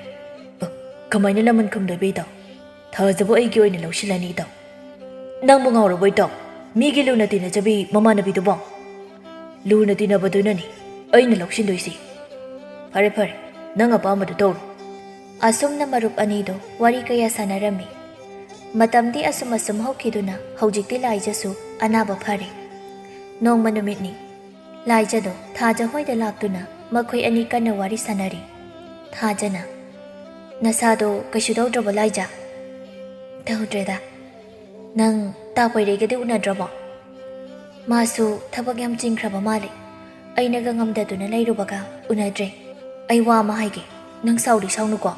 "ꯑ, ꯀꯃꯥꯏꯅ ꯂꯃꯟ ꯈꯨꯝꯗꯣꯏꯕ ꯏꯇꯥꯎ? ꯊꯥꯖꯕꯨ ꯑꯩꯒꯤ ꯑꯣꯏꯅ ꯂꯧꯁꯤꯜꯂꯅꯤ ꯏꯇꯥꯎ꯫ ꯅꯪꯕꯨ ꯉꯥꯎꯔꯕꯣ ꯏꯇꯥꯎ? ꯃꯤꯒꯤ ꯂꯨꯅ ꯇꯤꯟꯅꯖꯕꯤ ꯃꯃꯥꯟꯅꯕꯤꯗꯨꯕꯣ? ꯂꯨꯅ ꯇꯤꯟꯅꯕꯗꯨꯅꯅꯤ ꯑꯩꯅ ꯂꯧꯁꯤꯟꯗꯣꯏꯁꯤ꯫ ꯐꯔꯦ ꯐꯔꯦ, ꯅꯪ ꯑꯄꯥꯝꯕꯗꯨ ꯇꯧꯔꯣ꯫" ꯑꯁꯨꯝꯅ ꯃꯔꯨꯞ ꯑꯅꯤꯗꯣ ꯋꯥꯔꯤ ꯀꯌꯥ ꯁꯥꯟꯅꯔꯝꯃꯤ꯫ ꯃꯇꯝꯗꯤ ꯑꯁꯨꯝ ꯑꯁꯨꯝ ꯍꯧꯈꯤꯗꯨꯅ ꯍꯧꯖꯤꯛꯇꯤ ꯂꯥꯏꯖꯁꯨ ꯑꯅꯥꯕ ꯐꯔꯦ꯫ ꯅꯣꯡꯃ ꯅꯨꯃꯤꯠꯅꯤ꯫ ꯂꯥꯏꯖꯗꯣ ꯊꯥꯖ ꯍꯣꯏꯗ ꯂꯥꯛꯇꯨꯅ ꯃꯈꯣꯏ ꯑꯅꯤ ꯀꯟꯅ ꯋꯥꯔꯤ ꯁꯥꯟꯅꯔꯤ꯫ ꯊꯥꯖꯅ, "ꯅꯁꯥꯗꯣ ꯀꯩꯁꯨ ꯇꯧꯗ꯭ꯔꯕꯣ ꯂꯥꯏꯖ?" "ꯇꯧꯗ꯭ꯔꯦꯗ꯫ ꯅꯪ ꯇꯥ ꯄꯣꯏꯔꯩꯒꯗꯤ ꯎꯅꯗ꯭ꯔꯕꯣ?" "ꯃꯥꯁꯨ ꯊꯕꯛ ꯌꯥꯝ ꯆꯤꯟꯈ꯭ꯔꯕ ꯃꯥꯜꯂꯦ꯫ ꯑꯩꯅꯒ ꯉꯝꯗꯗꯨꯅ ꯂꯩꯔꯨꯕꯒ ꯎꯅꯗ꯭ꯔꯦ꯫ ꯑꯩ ꯋꯥ ꯑꯃ ꯍꯥꯏꯒꯦ, ꯅꯪ ꯁꯥꯎꯗꯤ ꯁꯥꯎꯅꯨꯀꯣ꯫"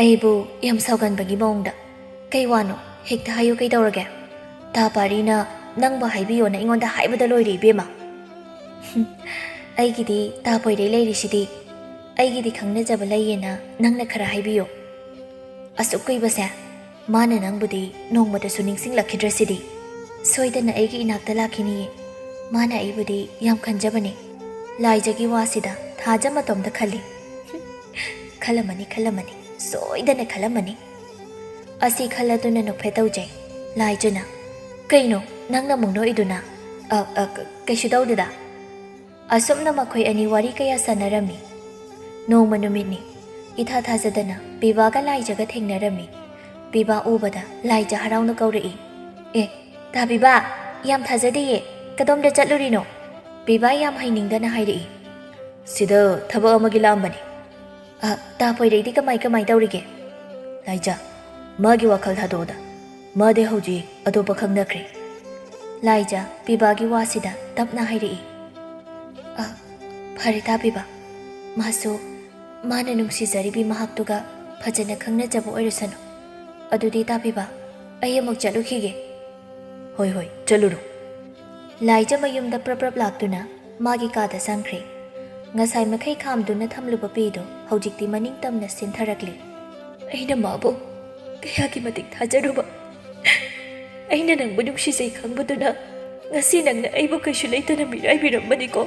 ꯑꯩꯕꯨ ꯌꯥꯝ ꯁꯥꯎꯒꯟꯕꯒꯤ ꯃꯑꯣꯡꯗ꯫ "ꯀꯩ ꯋꯥꯅꯣ? ꯍꯦꯛꯇ ꯍꯥꯏꯌꯨ, ꯀꯩꯗꯧꯔꯒꯦ? ꯇꯥ ꯄꯥꯔꯤꯅ ꯅꯪꯕꯨ ꯍꯥꯏꯕꯤꯌꯣꯅ ꯑꯩꯉꯣꯟꯗ ꯍꯥꯏꯕꯗ ꯂꯣꯏꯔꯦ ꯏꯕꯦꯝꯃ꯫" "ꯑꯩꯒꯤꯗꯤ ꯇꯥ ꯄꯣꯏꯔꯩ ꯂꯩꯔꯤꯁꯤꯗꯤ꯫ ꯑꯩꯒꯤꯗꯤ ꯈꯪꯅꯖꯕ ꯂꯩꯌꯦꯅ ꯅꯪꯅ ꯈꯔ ꯍꯥꯏꯕꯤꯌꯣ꯫ ꯑꯁꯨꯛ ꯀꯨꯏꯕꯁꯦ ꯃꯥꯅ ꯅꯪꯕꯨꯗꯤ ꯅꯣꯡꯃꯇꯁꯨ ꯅꯤꯡꯁꯤꯡꯂꯛꯈꯤꯗ꯭ꯔꯁꯤꯗꯤ?" ꯁꯣꯏꯗꯅ ꯑꯩꯒꯤ ꯏꯅꯥꯛꯇ ꯂꯥꯛꯈꯤꯅꯤꯌꯦ꯫ ꯃꯥꯅ ꯑꯩꯕꯨꯗꯤ ꯌꯥꯝ ꯈꯟꯖꯕꯅꯦ꯫ ꯂꯥꯏꯖꯒꯤ ꯋꯥꯁꯤꯗ ꯊꯥꯖ ꯃꯇꯣꯝꯇ ꯈꯜꯂꯤ꯫ ꯈꯜꯂꯝꯃꯅꯤ, ꯈꯜꯂꯝꯃꯅꯤ, ꯁꯣꯏꯗꯅ ꯈꯜꯂꯝꯃꯅꯤ꯫ ꯑꯁꯤ ꯈꯜꯂꯗꯨꯅ ꯅꯣꯛꯐꯦꯠ ꯇꯧꯖꯩ꯫ ꯂꯥꯏꯖꯅ, "ꯀꯩꯅꯣ ꯅꯪꯅ ꯑꯃꯨꯛ ꯅꯣꯛꯏꯗꯨꯅ?" "ꯑ, ꯑ, ꯀ-, ꯀꯩꯁꯨ ꯇꯧꯗꯦꯗ"꯫ ꯑꯁꯨꯝꯅ ꯃꯈꯣꯏ ꯑꯅꯤ ꯋꯥꯔꯤ ꯀꯌꯥ ꯁꯥꯟꯅꯔꯝꯃꯤ꯫ ꯅꯣꯡꯃ ꯅꯨꯃꯤꯠꯅꯤ, ꯏꯊꯥ ꯊꯥꯖꯗꯅ ꯕꯤꯕꯥꯒ ꯂꯥꯏꯖꯒ ꯊꯦꯡꯅꯔꯝꯃꯤ꯫ ꯕꯤꯕꯥ ꯎꯕꯗ ꯂꯥꯏꯖ ꯍꯔꯥꯎꯅ ꯀꯧꯔꯛꯏ, "ꯑꯦ, ꯇꯥ ꯕꯤꯕꯥ, ꯌꯥꯝ ꯊꯥꯖꯗꯦꯌꯦ, ꯀꯗꯣꯝꯗ ꯆꯠꯂꯨꯔꯤꯅꯣ?" ꯕꯤꯕꯥ ꯌꯥꯝ ꯍꯩꯅꯤꯡꯗꯅ ꯍꯥꯏꯔꯛꯏ, "ꯁꯤꯗ ꯊꯕꯛ ꯑꯃꯒꯤ ꯂꯥꯛꯑꯝꯕꯅꯤ"꯫ "ꯑ, ꯇꯥ ꯄꯣꯏꯔꯩꯗꯤ ꯀꯃꯥꯏ ꯀꯃꯥꯏ ꯇꯧꯔꯤꯒꯦ?" "ꯂꯥꯏꯖ, ꯃꯥꯒꯤ ꯋꯥꯈꯜ ꯊꯥꯗꯣꯛꯑꯣꯗ, ꯃꯥꯗꯤ ꯍꯧꯖꯤꯛ ꯑꯇꯣꯞꯄ ꯈꯪꯅꯈ꯭ꯔꯦ"꯫ ꯂꯥꯏꯖ ꯕꯤꯕꯥꯒꯤ ꯋꯥꯁꯤꯗ ꯇꯞꯅ ꯍꯥꯏꯔꯛꯏ, "ꯑ, ꯐꯔꯦ ꯇꯥ ꯕꯤꯕꯥ, ꯃꯥꯁꯨ ꯃꯥꯅ ꯅꯨꯡꯁꯤꯖꯔꯤꯕꯤ ꯃꯍꯥꯛꯇꯨꯒ ꯐꯖꯅ ꯈꯪꯅꯖꯕ ꯑꯣꯏꯔꯁꯅꯨ꯫ ꯑꯗꯨꯗꯤ ꯇꯥ ꯕꯤꯕꯥ, ꯑꯩ ꯑꯃꯨꯛ ꯆꯠꯂꯨꯈꯤꯒꯦ"꯫ "ꯍꯣꯏ, ꯍꯣꯏ, ꯆꯠꯂꯨꯔꯣ"꯫ ꯂꯥꯏꯖ ꯃꯌꯨꯝꯗ ꯄ꯭ꯔꯞ ꯄ꯭ꯔꯞ ꯂꯥꯛꯇꯨꯅ ꯃꯥꯒꯤ ꯀꯥꯗ ꯆꯪꯈ꯭ꯔꯦ꯫ ꯉꯁꯥꯏ ꯃꯈꯩ ꯈꯥꯝꯗꯨꯅ ꯊꯝꯂꯨꯕ ꯄꯦꯗꯣ ꯍꯧꯖꯤꯛꯇꯤ ꯃꯅꯤꯡ ꯇꯝꯅ ꯁꯤꯟꯊꯔꯛꯂꯤ꯫ "ꯑꯩꯅ ꯃꯥꯕꯨ ꯀꯌꯥꯒꯤ ꯃꯇꯤꯛ ꯊꯥꯖꯔꯨꯕ꯫ ꯑꯩꯅ ꯅꯪꯕꯨ ꯅꯨꯡꯁꯤꯖꯩ ꯈꯪꯕꯗꯨꯅ ꯉꯁꯤ ꯅꯪꯅ ꯑꯩꯕꯨ ꯀꯩꯁꯨ ꯂꯩꯇꯅ ꯃꯤꯔꯥꯏꯕꯤꯔꯝꯕꯅꯤꯀꯣ꯫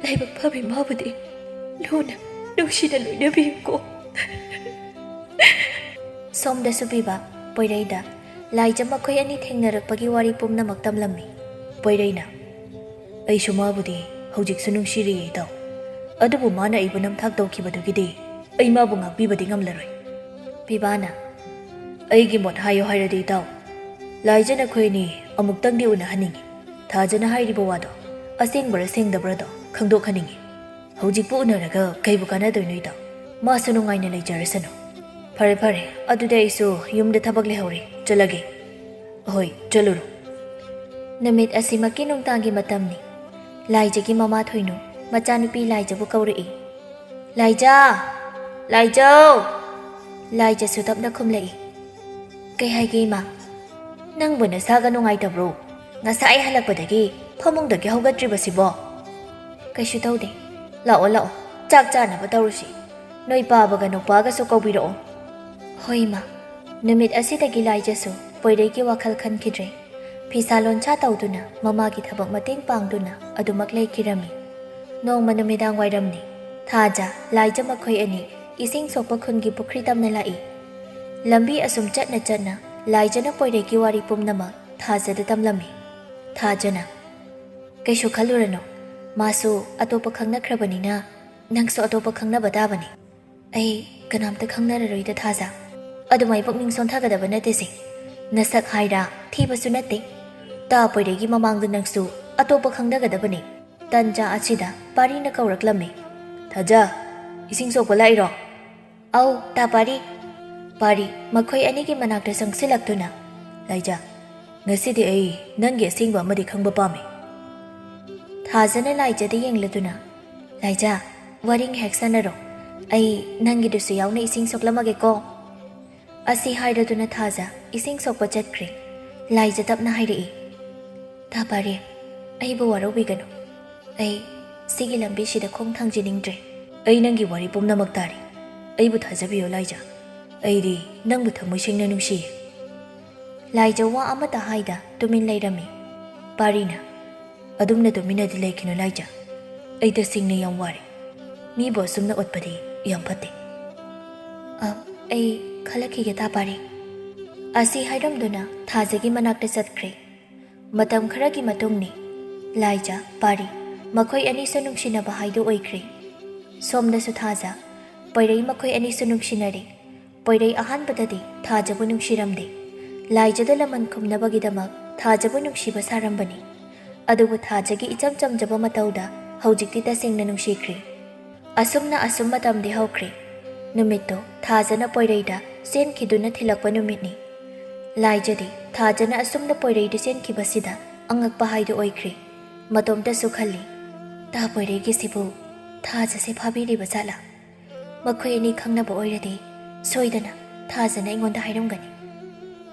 ꯂꯥꯏꯕꯛ ꯐꯕꯤ ꯃꯥꯕꯨꯗꯤ ꯂꯨꯅ ꯅꯨꯡꯁꯤꯅ ꯂꯣꯏꯅꯕꯤꯌꯨꯀꯣ"꯫ ꯁꯣꯝꯗꯁꯨ ꯕꯤꯕꯥ ꯄꯣꯏꯔꯩꯗ ꯂꯥꯏꯖ ꯃꯈꯣꯏ ꯑꯅꯤ ꯊꯦꯡꯅꯔꯛꯄꯒꯤ ꯋꯥꯔꯤ ꯄꯨꯝꯅꯃꯛ ꯇꯝꯂꯝꯃꯤ꯫ ꯄꯣꯏꯔꯩꯅ, "ꯑꯩꯁꯨ ꯃꯥꯕꯨꯗꯤ ꯍꯧꯖꯤꯛꯁꯨ ꯅꯨꯡꯁꯤꯔꯤꯌꯦ ꯏꯇꯥꯎ꯫ ꯑꯗꯨꯕꯨ ꯃꯥꯅ ꯑꯩꯕꯨ ꯅꯝꯊꯥꯛ ꯇꯧꯈꯤꯕꯗꯨꯒꯤꯗꯤ ꯑꯩ ꯃꯥꯕꯨ ꯉꯥꯛꯄꯤꯕꯗꯤ ꯉꯝꯂꯔꯣꯏ"꯫ ꯕꯤꯕꯥꯅ, "ꯑꯩꯒꯤ ꯃꯣꯠ ꯍꯥꯏꯌꯣ ꯍꯥꯏꯔꯗꯤ ꯏꯇꯥꯎ, ꯂꯥꯏꯖ ꯅꯈꯣꯏ ꯑꯅꯤ ꯑꯃꯨꯛꯇꯪꯗꯤ ꯎꯅꯍꯟꯅꯤꯡꯉꯤ꯫ ꯊꯥꯖꯅ ꯍꯥꯏꯔꯤꯕ ꯋꯥꯗꯣ ꯑꯁꯦꯡꯕꯔ ꯁꯦꯡꯗꯕ꯭ꯔꯗꯣ ꯈꯪꯗꯣꯛꯍꯟꯅꯤꯡꯉꯤ꯫ ꯍꯧꯖꯤꯛꯄꯨ ꯎꯅꯔꯒ ꯀꯩꯕꯨ ꯀꯥꯟꯅꯗꯣꯏꯅꯣ ꯏꯇꯥꯎ? ꯃꯥꯁꯨ ꯅꯨꯡꯉꯥꯏꯅ ꯂꯩꯖꯔꯁꯅꯨ"꯫ "ꯐꯔꯦ ꯐꯔꯦ, ꯑꯗꯨꯗꯤ ꯑꯩꯁꯨ ꯌꯨꯝꯗ ꯊꯕꯛ ꯂꯩꯍꯧꯔꯤ, ꯆꯠꯂꯒꯦ"꯫ "ꯍꯣꯏ, ꯆꯠꯂꯨꯔꯣ"꯫ ꯅꯨꯃꯤꯠ ꯑꯁꯤꯃꯛꯀꯤ ꯅꯨꯡꯗꯥꯡꯒꯤ ꯃꯇꯝꯅꯤ꯫ ꯂꯥꯏꯖꯒꯤ ꯃꯃꯥ ꯊꯣꯏꯅꯨ ꯃꯆꯥꯅꯨꯄꯤ ꯂꯥꯏꯖꯕꯨ ꯀꯧꯔꯛꯏ꯫ "ꯂꯥꯏꯖ! ꯂꯥꯏꯖꯧ!" ꯂꯥꯏꯖꯁꯨ ꯇꯞꯅ ꯈꯨꯝꯂꯛꯏ꯫ "ꯀꯩ ꯍꯥꯏꯒꯦ ꯏꯃꯥ?" "ꯅꯪꯕꯨ ꯅꯁꯥꯒ ꯅꯨꯡꯉꯥꯏꯇꯕ꯭ꯔꯣ? ꯉꯁꯥꯏ ꯍꯜꯂꯛꯄꯗꯒꯤ ꯐꯃꯨꯡꯗꯒꯤ ꯍꯧꯒꯠꯇ꯭ꯔꯤꯕꯁꯤꯕꯣ?" "ꯀꯩꯁꯨ ꯇꯧꯗꯦ꯫ ꯂꯥꯛꯑꯣ, ꯂꯥꯛꯑꯣ, ꯆꯥꯛ ꯆꯥꯅꯕ ꯇꯧꯔꯁꯤ꯫ ꯅꯣꯏ ꯄꯥꯕꯒ ꯅꯨꯄꯥꯒꯁꯨ ꯀꯧꯕꯤꯔꯛꯑꯣ"꯫ "ꯍꯣꯏ ꯏꯃꯥ"꯫ ꯅꯨꯃꯤꯠ ꯑꯁꯤꯗꯒꯤ ꯂꯥꯏꯖꯁꯨ ꯄꯣꯏꯔꯩꯒꯤ ꯋꯥꯈꯜ ꯈꯟꯈꯤꯗ꯭ꯔꯦ꯫ ꯐꯤꯁꯥ ꯂꯣꯟꯁꯥ ꯇꯧꯗꯨꯅ ꯃꯃꯥꯒꯤ ꯊꯕꯛ ꯃꯇꯦꯡ ꯄꯥꯡꯗꯨꯅ ꯑꯗꯨꯃꯛ ꯂꯩꯈꯤꯔꯝꯃꯤ꯫ ꯅꯣꯡꯃ ꯅꯨꯃꯤꯗꯥꯡ ꯋꯥꯏꯔꯝꯅꯤ꯫ ꯊꯥꯖ, ꯂꯥꯏꯖ ꯃꯈꯣꯏ ꯑꯅꯤ ꯏꯁꯤꯡ ꯁꯣꯛꯄ ꯈꯨꯟꯒꯤ ꯄꯨꯈ꯭ꯔꯤ ꯇꯝꯅ ꯂꯥꯛꯏ꯫ ꯂꯝꯕꯤ ꯑꯁꯨꯝ ꯆꯠꯅ ꯆꯠꯅ ꯂꯥꯏꯖꯅ ꯄꯣꯏꯔꯩꯒꯤ ꯋꯥꯔꯤ ꯄꯨꯝꯅꯃꯛ ꯊꯥꯖꯗ ꯇꯝꯂꯝꯃꯤ꯫ ꯊꯥꯖꯅ, "ꯀꯩꯁꯨ ꯈꯜꯂꯨꯔꯅꯨ, ꯃꯥꯁꯨ ꯑꯇꯣꯞꯄ ꯈꯪꯅꯈ꯭ꯔꯕꯅꯤꯅ ꯅꯪꯁꯨ ꯑꯇꯣꯞꯄ ꯈꯪꯅꯕ ꯇꯥꯕꯅꯤ꯫ ꯑꯩ ꯀꯅꯥꯝꯇ ꯈꯪꯅꯔꯔꯣꯏꯗ ꯊꯥꯖ꯫ ꯑꯗꯨꯃꯥꯏ ꯄꯨꯛꯅꯤꯡ ꯁꯣꯟꯊꯒꯗꯕ ꯅꯠꯇꯦꯁꯦ꯫ ꯅꯁꯛ ꯍꯥꯏꯔ ꯊꯤꯕꯁꯨ ꯅꯠꯇꯦ꯫ ꯇꯥ ꯄꯣꯏꯔꯩꯒꯤ ꯃꯃꯥꯡꯗ ꯅꯪꯁꯨ ꯑꯇꯣꯞꯄ ꯈꯪꯅꯒꯗꯕꯅꯤ꯫" ꯇꯟꯖꯥ ꯑꯁꯤꯗ ꯄꯥꯔꯤꯅ ꯀꯧꯔꯛꯂꯝꯃꯤ꯫ "ꯊꯥꯖ, ꯏꯁꯤꯡ ꯁꯣꯛꯄ ꯂꯥꯛꯏꯔꯣ?" "ꯑꯧ, ꯇꯥ ꯄꯥꯔꯤ꯫" ꯄꯥꯔꯤ ꯃꯈꯣꯏ ꯑꯅꯤꯒꯤ ꯃꯅꯥꯛꯇ ꯆꯪꯁꯤꯜꯂꯛꯇꯨꯅ, "ꯂꯥꯏꯖ, ꯉꯁꯤꯗꯤ ꯑꯩ ꯅꯪꯒꯤ ꯑꯁꯦꯡꯕ ꯑꯃꯗꯤ ꯈꯪꯕ ꯄꯥꯝꯃꯤ꯫" ꯊꯥꯖꯅ ꯂꯥꯏꯖꯗ ꯌꯦꯡꯂꯗꯨꯅ, "ꯂꯥꯏꯖ, ꯋꯥꯔꯤ ꯉꯥꯏꯍꯥꯛ ꯁꯥꯟꯅꯔꯣ꯫ ꯑꯩ ꯅꯪꯒꯤꯗꯨꯁꯨ ꯌꯥꯎꯅ ꯏꯁꯤꯡ ꯁꯣꯛꯂꯝꯃꯒꯦꯀꯣ꯫" ꯑꯁꯤ ꯍꯥꯏꯔꯗꯨꯅ ꯊꯥꯖ ꯏꯁꯤꯡ ꯁꯣꯛꯄ ꯆꯠꯈ꯭ꯔꯦ꯫ ꯂꯥꯏꯖ ꯇꯞꯅ ꯍꯥꯏꯔꯛꯏ, "ꯇꯥ ꯄꯥꯔꯤ, ꯑꯩꯕꯨ ꯋꯥꯔꯧꯕꯤꯒꯅꯨ꯫ ꯑꯩ ꯁꯤꯒꯤ ꯂꯝꯕꯤꯁꯤꯗ ꯈꯣꯡ ꯊꯥꯡꯖꯤꯅꯤꯡꯗ꯭ꯔꯦ꯫" "ꯑꯩ ꯅꯪꯒꯤ ꯋꯥꯔꯤ ꯄꯨꯝꯅꯃꯛ ꯇꯥꯔꯤ꯫ ꯑꯩꯕꯨ ꯊꯥꯖꯕꯤꯌꯨ ꯂꯥꯏꯖ꯫ ꯑꯩꯗꯤ ꯅꯪꯕꯨ ꯊꯃꯣꯏ ꯁꯦꯡꯅ ꯅꯨꯡꯁꯤꯌꯦ꯫" ꯂꯥꯏꯖ ꯋꯥ ꯑꯃꯠꯇ ꯍꯥꯏꯗ ꯇꯨꯃꯤꯟ ꯂꯩꯔꯝꯃꯤ꯫ ꯄꯥꯔꯤꯅ, "ꯑꯗꯨꯝꯅ ꯇꯨꯃꯤꯟꯅꯗꯤ ꯂꯩꯈꯤꯅꯨ ꯂꯥꯏꯖ꯫ ꯑꯩ ꯇꯁꯦꯡꯅ ꯌꯥꯝ ꯋꯥꯔꯦ꯫ ꯃꯤꯕꯨ ꯑꯁꯨꯝꯅ ꯑꯣꯠꯄꯗꯤ ꯌꯥꯝ ꯐꯠꯇꯦ꯫" "ꯑ, ꯑꯩ ꯈꯜꯂꯛꯈꯤꯒꯦ ꯇꯥ ꯄꯥꯔꯤ꯫" ꯑꯁꯤ ꯍꯥꯏꯔꯝꯗꯨꯅ ꯊꯥꯖꯒꯤ ꯃꯅꯥꯛꯇ ꯆꯠꯈ꯭ꯔꯦ꯫ ꯃꯇꯝ ꯈꯔꯒꯤ ꯃꯇꯨꯡꯅꯤ꯫ ꯂꯥꯏꯖ, ꯄꯥꯔꯤ, ꯃꯈꯣꯏ ꯑꯅꯤꯁꯨ ꯅꯨꯡꯁꯤꯅꯕ ꯍꯥꯏꯗꯨ ꯑꯣꯏꯈ꯭ꯔꯦ꯫ ꯁꯣꯝꯗꯁꯨ ꯊꯥꯖ, ꯄꯣꯏꯔꯩ ꯃꯈꯣꯏ ꯑꯅꯤꯁꯨ ꯅꯨꯡꯁꯤꯅꯔꯦ꯫ ꯄꯣꯏꯔꯩ ꯑꯍꯥꯟꯕꯗꯗꯤ ꯊꯥꯖꯕꯨ ꯅꯨꯡꯁꯤꯔꯝꯗꯦ꯫ ꯂꯥꯏꯖꯗ ꯂꯃꯟ ꯈꯨꯝꯅꯕꯒꯤꯗꯃꯛ ꯊꯥꯖꯕꯨ ꯅꯨꯡꯁꯤꯕ ꯁꯥꯔꯝꯕꯅꯤ꯫ ꯑꯗꯨꯕꯨ ꯊꯥꯖꯒꯤ ꯏꯆꯝ ꯆꯝꯖꯕ ꯃꯇꯧꯗ ꯍꯧꯖꯤꯛꯇꯤ ꯇꯁꯦꯡꯅ ꯅꯨꯡꯁꯤꯈ꯭ꯔꯦ꯫ ꯑꯁꯨꯝꯅ ꯑꯁꯨꯝ ꯃꯇꯝꯗꯤ ꯍꯧꯈ꯭ꯔꯦ꯫ ꯅꯨꯃꯤꯠꯇꯣ ꯊꯥꯖꯅ ꯄꯣꯏꯔꯩꯗ ꯆꯦꯟꯈꯤꯗꯨꯅ ꯊꯤꯜꯂꯛꯄ ꯅꯨꯃꯤꯠꯅꯤ꯫ ꯂꯥꯏꯖꯗꯤ ꯊꯥꯖꯅ ꯑꯁꯨꯝꯅ ꯄꯣꯏꯔꯩꯗ ꯆꯦꯟꯈꯤꯕꯁꯤꯗ ꯑꯉꯛꯄ ꯍꯥꯏꯗꯨ ꯑꯣꯏꯈ꯭ꯔꯦ꯫ ꯃꯇꯣꯝꯇꯁꯨ ꯈꯜꯂꯤ, "ꯇꯥ ꯄꯣꯏꯔꯩꯒꯤꯁꯤꯕꯨ ꯊꯥꯖꯁꯦ ꯐꯥꯕꯤꯔꯤꯕ ꯖꯥꯠꯂꯥ? ꯃꯈꯣꯏ ꯑꯅꯤ ꯈꯪꯅꯕ ꯑꯣꯏꯔꯗꯤ ꯁꯣꯏꯗꯅ ꯊꯥꯖꯅ ꯑꯩꯉꯣꯟꯗ ꯍꯥꯏꯔꯝꯒꯅꯤ꯫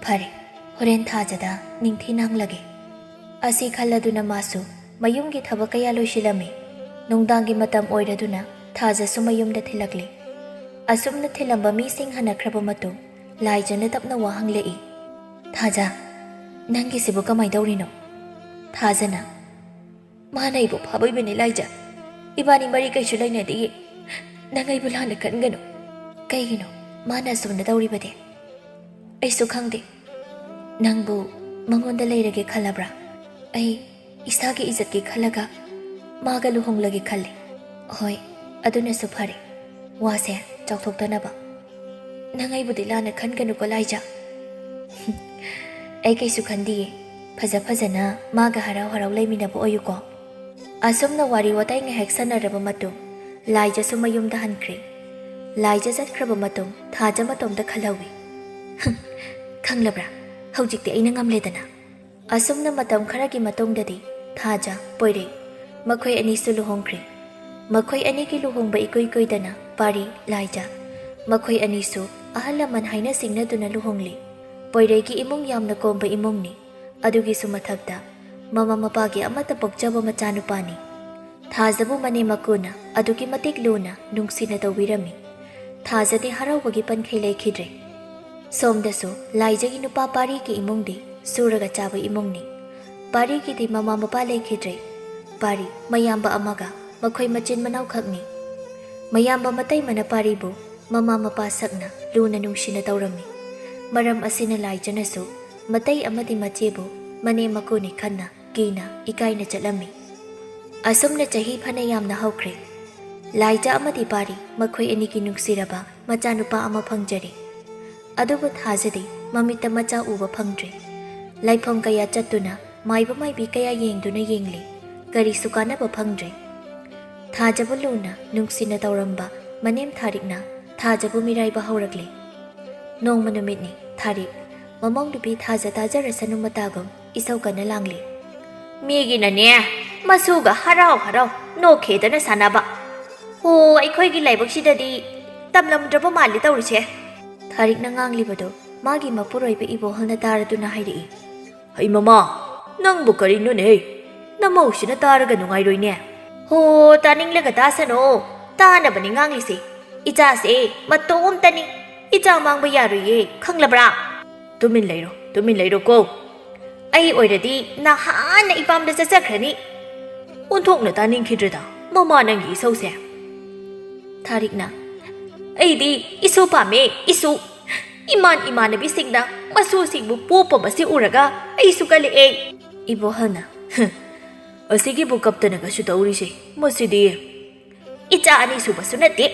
ꯐꯔꯦ, ꯍꯣꯔꯦꯟ ꯊꯥꯖꯗ ꯅꯤꯡꯊꯤꯅ ꯍꯪꯂꯒꯦ꯫" ꯑꯁꯤ ꯈꯜꯂꯗꯨꯅ ꯃꯥꯁꯨ ꯃꯌꯨꯝꯒꯤ ꯊꯕꯛ ꯀꯌꯥ ꯂꯣꯏꯁꯤꯜꯂꯝꯃꯤ꯫ ꯅꯨꯡꯗꯥꯡꯒꯤ ꯃꯇꯝ ꯑꯣꯏꯔꯗꯨꯅ ꯊꯥꯖꯁꯨ ꯃꯌꯨꯝꯗ ꯊꯤꯜꯂꯛꯂꯤ꯫ ꯑꯁꯨꯝꯅ ꯊꯤꯜꯂꯝꯕ ꯃꯤꯁꯤꯡ ꯍꯟꯅꯈ꯭ꯔꯕ ꯃꯇꯨꯡ ꯂꯥꯏꯖꯅ ꯇꯞꯅ ꯋꯥ ꯍꯪꯂꯛꯏ꯫ ꯊꯥꯖ, ꯅꯪꯒꯤꯁꯤꯕꯨ ꯀꯃꯥꯏ ꯇꯧꯔꯤꯅꯣ? ꯊꯥꯖꯅ, "ꯃꯥꯅ ꯑꯩꯕꯨ ꯐꯥꯕꯩꯕꯅꯤ ꯂꯥꯏꯖ꯫ ꯏꯕꯥꯅꯤ ꯃꯔꯤ ꯀꯩꯁꯨ ꯂꯩꯅꯗꯤꯌꯦ꯫ ꯅꯪ ꯑꯩꯕꯨ ꯂꯥꯟꯅ ꯈꯟꯒꯅꯨ꯫ ꯀꯩꯒꯤꯅꯣ ꯃꯥꯅ ꯑꯁꯨꯝꯅ ꯇꯧꯔꯤꯕꯗꯤ? ꯑꯩꯁꯨ ꯈꯪꯗꯦ꯫ ꯅꯪꯕꯨ ꯃꯉꯣꯟꯗ ꯂꯩꯔꯒꯦ ꯈꯜꯂꯕ꯭ꯔꯥ? ꯑꯩ ꯏꯁꯥꯒꯤ ꯏꯖꯠꯀꯤ ꯈꯜꯂꯒ ꯃꯥꯒ ꯂꯨꯍꯣꯡꯂꯒꯦ ꯈꯜꯂꯤ꯫ ꯍꯣꯏ, ꯑꯗꯨꯅꯁꯨ ꯐꯔꯦ꯫ ꯋꯥꯁꯦ ꯆꯥꯎꯊꯣꯛꯇꯅꯕ꯫ ꯅꯪ ꯑꯩꯕꯨꯗꯤ ꯂꯥꯟꯅ ꯈꯟꯒꯅꯨꯀꯣ ꯂꯥꯏꯖ꯫ ꯑꯩ ꯀꯩꯁꯨ ꯈꯟꯗꯤꯌꯦ꯫ ꯐꯖ ꯐꯖꯅ ꯃꯥꯒ ꯍꯔꯥꯎ ꯍꯔꯥꯎ ꯂꯩꯃꯤꯟꯅꯕ ꯑꯣꯏꯌꯨꯀꯣ꯫" ꯑꯁꯨꯝꯅ ꯋꯥꯔꯤ ꯋꯥꯇꯥꯏ ꯉꯥꯏꯍꯥꯛ ꯁꯥꯟꯅꯔꯕ ꯃꯇꯨꯡ, ꯂꯥꯏꯖꯁꯨ ꯃꯌꯨꯝꯗ ꯍꯟꯈ꯭ꯔꯦ꯫ ꯂꯥꯏꯖ ꯆꯠꯈ꯭ꯔꯕ ꯃꯇꯨꯡ, ꯊꯥꯖ ꯃꯇꯣꯝꯇ ꯈꯜꯍꯧꯏ꯫ "ꯈꯪꯂꯕ꯭ꯔꯥ? ꯍꯧꯖꯤꯛꯇꯤ ꯑꯩꯅ ꯉꯝꯂꯦꯗꯅ꯫" ꯑꯁꯨꯝꯅ ꯃꯇꯝ ꯈꯔꯒꯤ ꯃꯇꯨꯡꯗꯗꯤ ꯊꯥꯖ, ꯄꯣꯏꯔꯩ, ꯃꯈꯣꯏ ꯑꯅꯤꯁꯨ ꯂꯨꯍꯣꯡꯈ꯭ꯔꯦ꯫ ꯃꯈꯣꯏ ꯑꯅꯤꯒꯤ ꯂꯨꯍꯣꯡꯕ ꯏꯀꯨꯏ ꯀꯨꯏꯗꯅ ꯄꯥꯔꯤ, ꯂꯥꯏꯖ, ꯃꯈꯣꯏ ꯑꯅꯤꯁꯨ ꯑꯍꯜ ꯂꯃꯟ ꯍꯥꯏꯅ ꯁꯤꯡꯅꯗꯨꯅ ꯂꯨꯍꯣꯡꯂꯤ꯫ ꯄꯣꯏꯔꯩꯒꯤ ꯏꯃꯨꯡ ꯌꯥꯝꯅ ꯀꯣꯝꯕ ꯏꯃꯨꯡꯅꯤ꯫ ꯑꯗꯨꯒꯤꯁꯨ ꯃꯊꯛꯇ ꯃꯃꯥ ꯃꯄꯥꯒꯤ ꯑꯃꯠꯇ ꯄꯣꯛꯆꯕ ꯃꯆꯥꯅꯨꯄꯥꯅꯤ꯫ ꯊꯥꯖꯕꯨ ꯃꯅꯦꯝ ꯃꯀꯨꯅ ꯑꯗꯨꯛꯀꯤ ꯃꯇꯤꯛ ꯂꯨꯅ, ꯅꯨꯡꯁꯤꯅ ꯇꯧꯕꯤꯔꯝꯃꯤ꯫ ꯊꯥꯖꯗꯤ ꯍꯔꯥꯎꯕꯒꯤ ꯄꯟꯈꯩ ꯂꯩꯈꯤꯗ꯭ꯔꯦ꯫ ꯁꯣꯝꯗꯁꯨ ꯂꯥꯏꯖꯒꯤ ꯅꯨꯄꯥ ꯄꯥꯔꯤꯒꯤ ꯏꯃꯨꯡꯗꯤ ꯁꯨꯔꯒ ꯆꯥꯕ ꯏꯃꯨꯡꯅꯤ꯫ ꯄꯥꯔꯤꯒꯤꯗꯤ ꯃꯃꯥ ꯃꯄꯥ ꯂꯩꯈꯤꯗ꯭ꯔꯦ꯫ ꯄꯥꯔꯤ ꯃꯌꯥꯝꯕ ꯑꯃꯒ ꯃꯈꯣꯏ ꯃꯆꯤꯟ ꯃꯅꯥꯎ ꯈꯛꯅꯤ꯫ ꯃꯌꯥꯝꯕ ꯃꯇꯩꯃꯅ ꯄꯥꯔꯤꯕꯨ ꯃꯃꯥ ꯃꯄꯥ ꯁꯛꯅ ꯂꯨꯅ ꯅꯨꯡꯁꯤꯅ ꯇꯧꯔꯝꯃꯤ꯫ ꯃꯔꯝ ꯑꯁꯤꯅ ꯂꯥꯏꯖꯅꯁꯨ ꯃꯇꯩ ꯑꯃꯗꯤ ꯃꯆꯦꯕꯨ ꯃꯅꯦꯝ ꯃꯀꯨꯅꯤ ꯈꯟꯅ ꯀꯤꯅ ꯏꯀꯥꯏꯅ ꯆꯠꯂꯝꯃꯤ꯫ ꯑꯁꯨꯝꯅ ꯆꯍꯤ ꯐꯅ ꯌꯥꯝꯅ ꯍꯧꯈ꯭ꯔꯦ꯫ ꯂꯥꯏꯖ ꯑꯃꯗꯤ ꯄꯥꯔꯤ ꯃꯈꯣꯏ ꯑꯅꯤꯒꯤ ꯅꯨꯡꯁꯤꯔꯕ ꯃꯆꯥꯅꯨꯄꯥ ꯑꯃ ꯐꯪꯖꯔꯦ꯫ ꯑꯗꯨꯕꯨ ꯊꯥꯖꯗꯤ ꯃꯃꯤꯠꯇ ꯃꯆꯥ ꯎꯕ ꯐꯪꯗ꯭ꯔꯦ꯫ ꯂꯥꯏꯐꯝ ꯀꯌꯥ ꯆꯠꯇꯨꯅ, ꯃꯥꯏꯕ ꯃꯥꯏꯕꯤ ꯀꯌꯥ ꯌꯦꯡꯗꯨꯅ ꯌꯦꯡꯂꯦ, ꯀꯔꯤꯁꯨ ꯀꯥꯟꯅꯕ ꯐꯪꯗ꯭ꯔꯦ꯫ ꯊꯥꯖꯕꯨ ꯂꯨꯅ ꯅꯨꯡꯁꯤꯅ ꯇꯧꯔꯝꯕ ꯃꯅꯦꯝ ꯊꯥꯔꯤꯛꯅ ꯊꯥꯖꯕꯨ ꯃꯤꯔꯥꯏꯕ ꯍꯧꯔꯛꯂꯦ꯫ ꯅꯣꯡꯃ ꯅꯨꯃꯤꯠꯅꯤ, ꯊꯥꯔꯤꯛ, ꯃꯃꯧ ꯅꯨꯄꯤ ꯊꯥꯖ ꯇꯥꯖꯔꯁꯅꯨ ꯃꯇꯥꯒꯨꯝ ꯏꯁꯧ ꯀꯟꯅ ꯂꯥꯡꯂꯤ꯫ "ꯃꯤꯒꯤꯅꯅꯦ, ꯃꯁꯨꯒ ꯍꯔꯥꯎ ꯍꯔꯥꯎ ꯅꯣꯛꯈꯦꯗꯅ ꯁꯥꯟꯅꯕ꯫ ꯍꯣ, ꯑꯩꯈꯣꯏꯒꯤ ꯂꯥꯏꯕꯛꯁꯤꯗꯗꯤ ꯇꯝꯂꯝꯗ꯭ꯔꯕ ꯃꯥꯜꯂꯤ ꯇꯧꯔꯤꯁꯦ꯫" ꯊꯥꯔꯤꯛꯅ ꯉꯥꯡꯂꯤꯕꯗꯨ ꯃꯥꯒꯤ ꯃꯄꯨꯔꯣꯏꯕ ꯏꯕꯣꯍꯜꯅ ꯇꯥꯔꯗꯨꯅ ꯍꯥꯏꯔꯛꯏ꯫ "ꯍꯩ ꯃꯃꯥ, ꯅꯪꯕꯨ ꯀꯔꯤꯅꯣꯅꯦ? ꯅꯃꯧꯁꯤꯅ ꯇꯥꯔꯒ ꯅꯨꯡꯉꯥꯏꯔꯣꯏꯅꯦ꯫" "ꯍꯣ, ꯇꯥꯅꯤꯡꯂꯒ ꯇꯥꯁꯅꯣ, ꯇꯥꯅꯕꯅꯤ ꯉꯥꯡꯂꯤꯁꯦ꯫ ꯏꯆꯥꯁꯦ ꯃꯇꯣꯝꯇꯅꯤ, ꯏꯆꯥ ꯃꯥꯡꯕ ꯌꯥꯔꯣꯏꯌꯦ, ꯈꯪꯂꯕ꯭ꯔꯥ?" "ꯇꯨꯃꯤꯟ ꯂꯩꯔꯣ, "ꯇꯨꯃꯤꯟ ꯂꯩꯔꯣꯀꯣ꯫ ꯑꯩ ꯑꯣꯏꯔꯗꯤ ꯅꯍꯥꯟꯅ ꯏꯄꯥꯝꯗ ꯆꯠꯆꯈ꯭ꯔꯅꯤ꯫ ꯑꯣꯟꯊꯣꯛꯅ ꯇꯥꯅꯤꯡꯈꯤꯗ꯭ꯔꯦꯗ ꯃꯃꯥ ꯅꯪꯒꯤ ꯏꯁꯧꯁꯦ꯫" ꯊꯥꯔꯤꯛꯅ, "ꯑꯩꯗꯤ ꯏꯁꯨ ꯄꯥꯝꯃꯦ, ꯏꯁꯨ꯫ ꯏꯃꯥꯟ ꯏꯃꯥꯟꯅꯕꯤꯁꯤꯡꯅ ꯃꯁꯨꯁꯤꯡꯕꯨ ꯄꯣꯞꯄ ꯑꯁꯤ ꯎꯔꯒ ꯑꯩꯁꯨ ꯀꯜꯂꯛꯑꯦ꯫" ꯏꯕꯣꯍꯜꯅ, "ꯍꯝ, ꯑꯁꯤꯒꯤꯕꯨ ꯀꯞꯇꯅ ꯀꯩꯁꯨ ꯇꯧꯔꯤꯁꯦ, ꯃꯁꯤꯗꯤ ꯏꯆꯥ ꯑꯅꯤꯁꯨꯕꯁꯨ ꯅꯠꯇꯦ꯫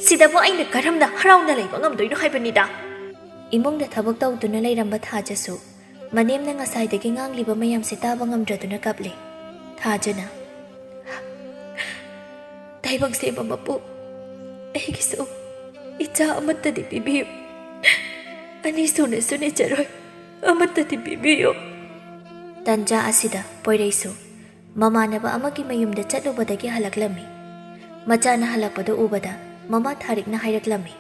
ꯁꯤꯗꯕꯨ ꯑꯩꯅ ꯀꯔꯝꯅ ꯍꯔꯥꯎꯅ ꯂꯩꯕ ꯉꯝꯗꯣꯏꯅꯣ ꯍꯥꯏꯕꯅꯤꯗ꯫" ꯏꯃꯨꯡꯗ ꯊꯕꯛ ꯇꯧꯗꯨꯅ ꯂꯩꯔꯝꯕ ꯊꯥꯖꯁꯨ ꯃꯅꯦꯝꯅ ꯉꯁꯥꯏꯗꯒꯤ ꯉꯥꯡꯂꯤꯕ ꯃꯌꯥꯝꯁꯦ ꯇꯥꯕ ꯉꯝꯗ꯭ꯔꯗꯨꯅ ꯀꯞꯂꯦ꯫ ꯊꯥꯖꯅ, "ꯇꯥꯏꯕꯪ ꯁꯦꯝꯕ ꯃꯄꯨ, ꯑꯩꯒꯤꯁꯨ ꯏꯆꯥ ꯑꯃꯠꯇꯗꯤ ꯄꯤꯕꯤꯌꯨ꯫ ꯑꯅꯤ ꯁꯨꯅꯁꯨ ꯅꯤꯖꯔꯣꯏ, ꯑꯃꯠꯇꯗꯤ ꯄꯤꯕꯤꯌꯨ꯫" ꯇꯟꯖꯥ ꯑꯁꯤꯗ ꯄꯣꯏꯔꯩꯁꯨ ꯃꯃꯥꯟꯅꯕ ꯑꯃꯒꯤ ꯃꯌꯨꯝꯗ ꯆꯠꯂꯨꯕꯗꯒꯤ ꯍꯜꯂꯛꯂꯝꯃꯤ꯫ ꯃꯆꯥꯅ ꯍꯜꯂꯛꯄꯗꯨ ꯎꯕꯗ ꯃꯃꯥ ꯊꯥꯔꯤꯛꯅ ꯍꯥꯏꯔꯛꯂꯝꯃꯤ,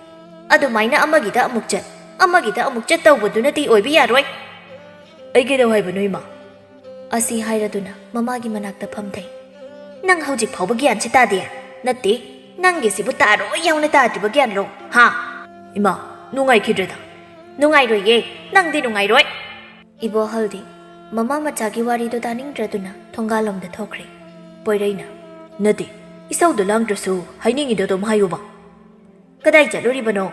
"ꯑꯗꯨꯃꯥꯏꯅ ꯑꯃꯒꯤꯗ ꯑꯃꯨꯛ ꯆꯠ, ꯑꯃꯒꯤꯗ ꯑꯃꯨꯛ ꯆꯠ ꯇꯧꯕꯗꯨꯅꯗꯤ ꯑꯣꯏꯕ ꯌꯥꯔꯣꯏ꯫" "ꯑꯩ ꯀꯩꯗꯧ ꯍꯥꯏꯕꯅꯣ, ꯏꯃꯥ?" ꯑꯁꯤ ꯍꯥꯏꯔꯗꯨꯅ ꯃꯃꯥꯒꯤ ꯃꯅꯥꯛꯇ ꯐꯝꯊꯩ꯫ "ꯅꯪ ꯍꯧꯖꯤꯛ ꯐꯥꯎꯕ ꯒ꯭ꯌꯥꯟꯁꯤ ꯇꯥꯗꯦ? ꯅꯠꯇꯦ, ꯅꯪꯒꯤꯁꯤꯕꯨ ꯇꯥꯔꯣꯏ ꯌꯥꯎꯅ ꯇꯥꯗ꯭ꯔꯤꯕ ꯒ꯭ꯌꯥꯟꯂꯣ, ꯍꯥ?" "ꯏꯃꯥ, ꯅꯨꯡꯉꯥꯏꯈꯤꯗ꯭ꯔꯦꯗ꯫" "ꯅꯨꯡꯉꯥꯏꯔꯣꯏꯌꯦ, ꯅꯪꯗꯤ ꯅꯨꯡꯉꯥꯏꯔꯣꯏ꯫" ꯏꯕꯣꯍꯜꯗꯤ ꯃꯃꯥ ꯃꯆꯥꯒꯤ ꯋꯥꯔꯤꯗꯣ ꯇꯥꯅꯤꯡꯗ꯭ꯔꯗꯨꯅ ꯊꯣꯡꯒꯥꯜꯂꯣꯝꯗ ꯊꯣꯛꯈ꯭ꯔꯦ꯫ ꯄꯣꯏꯔꯩꯅ, "ꯅꯠꯇꯦ, ꯏꯁꯧꯗꯣ ꯂꯥꯡꯗ꯭ꯔꯁꯨ ꯍꯥꯏꯅꯤꯡꯉꯤꯗꯣ ꯑꯗꯨꯝ ꯍꯥꯏꯌꯨꯕ꯫" "ꯀꯗꯥꯏ ꯆꯠꯂꯨꯔꯤꯕꯅꯣ?"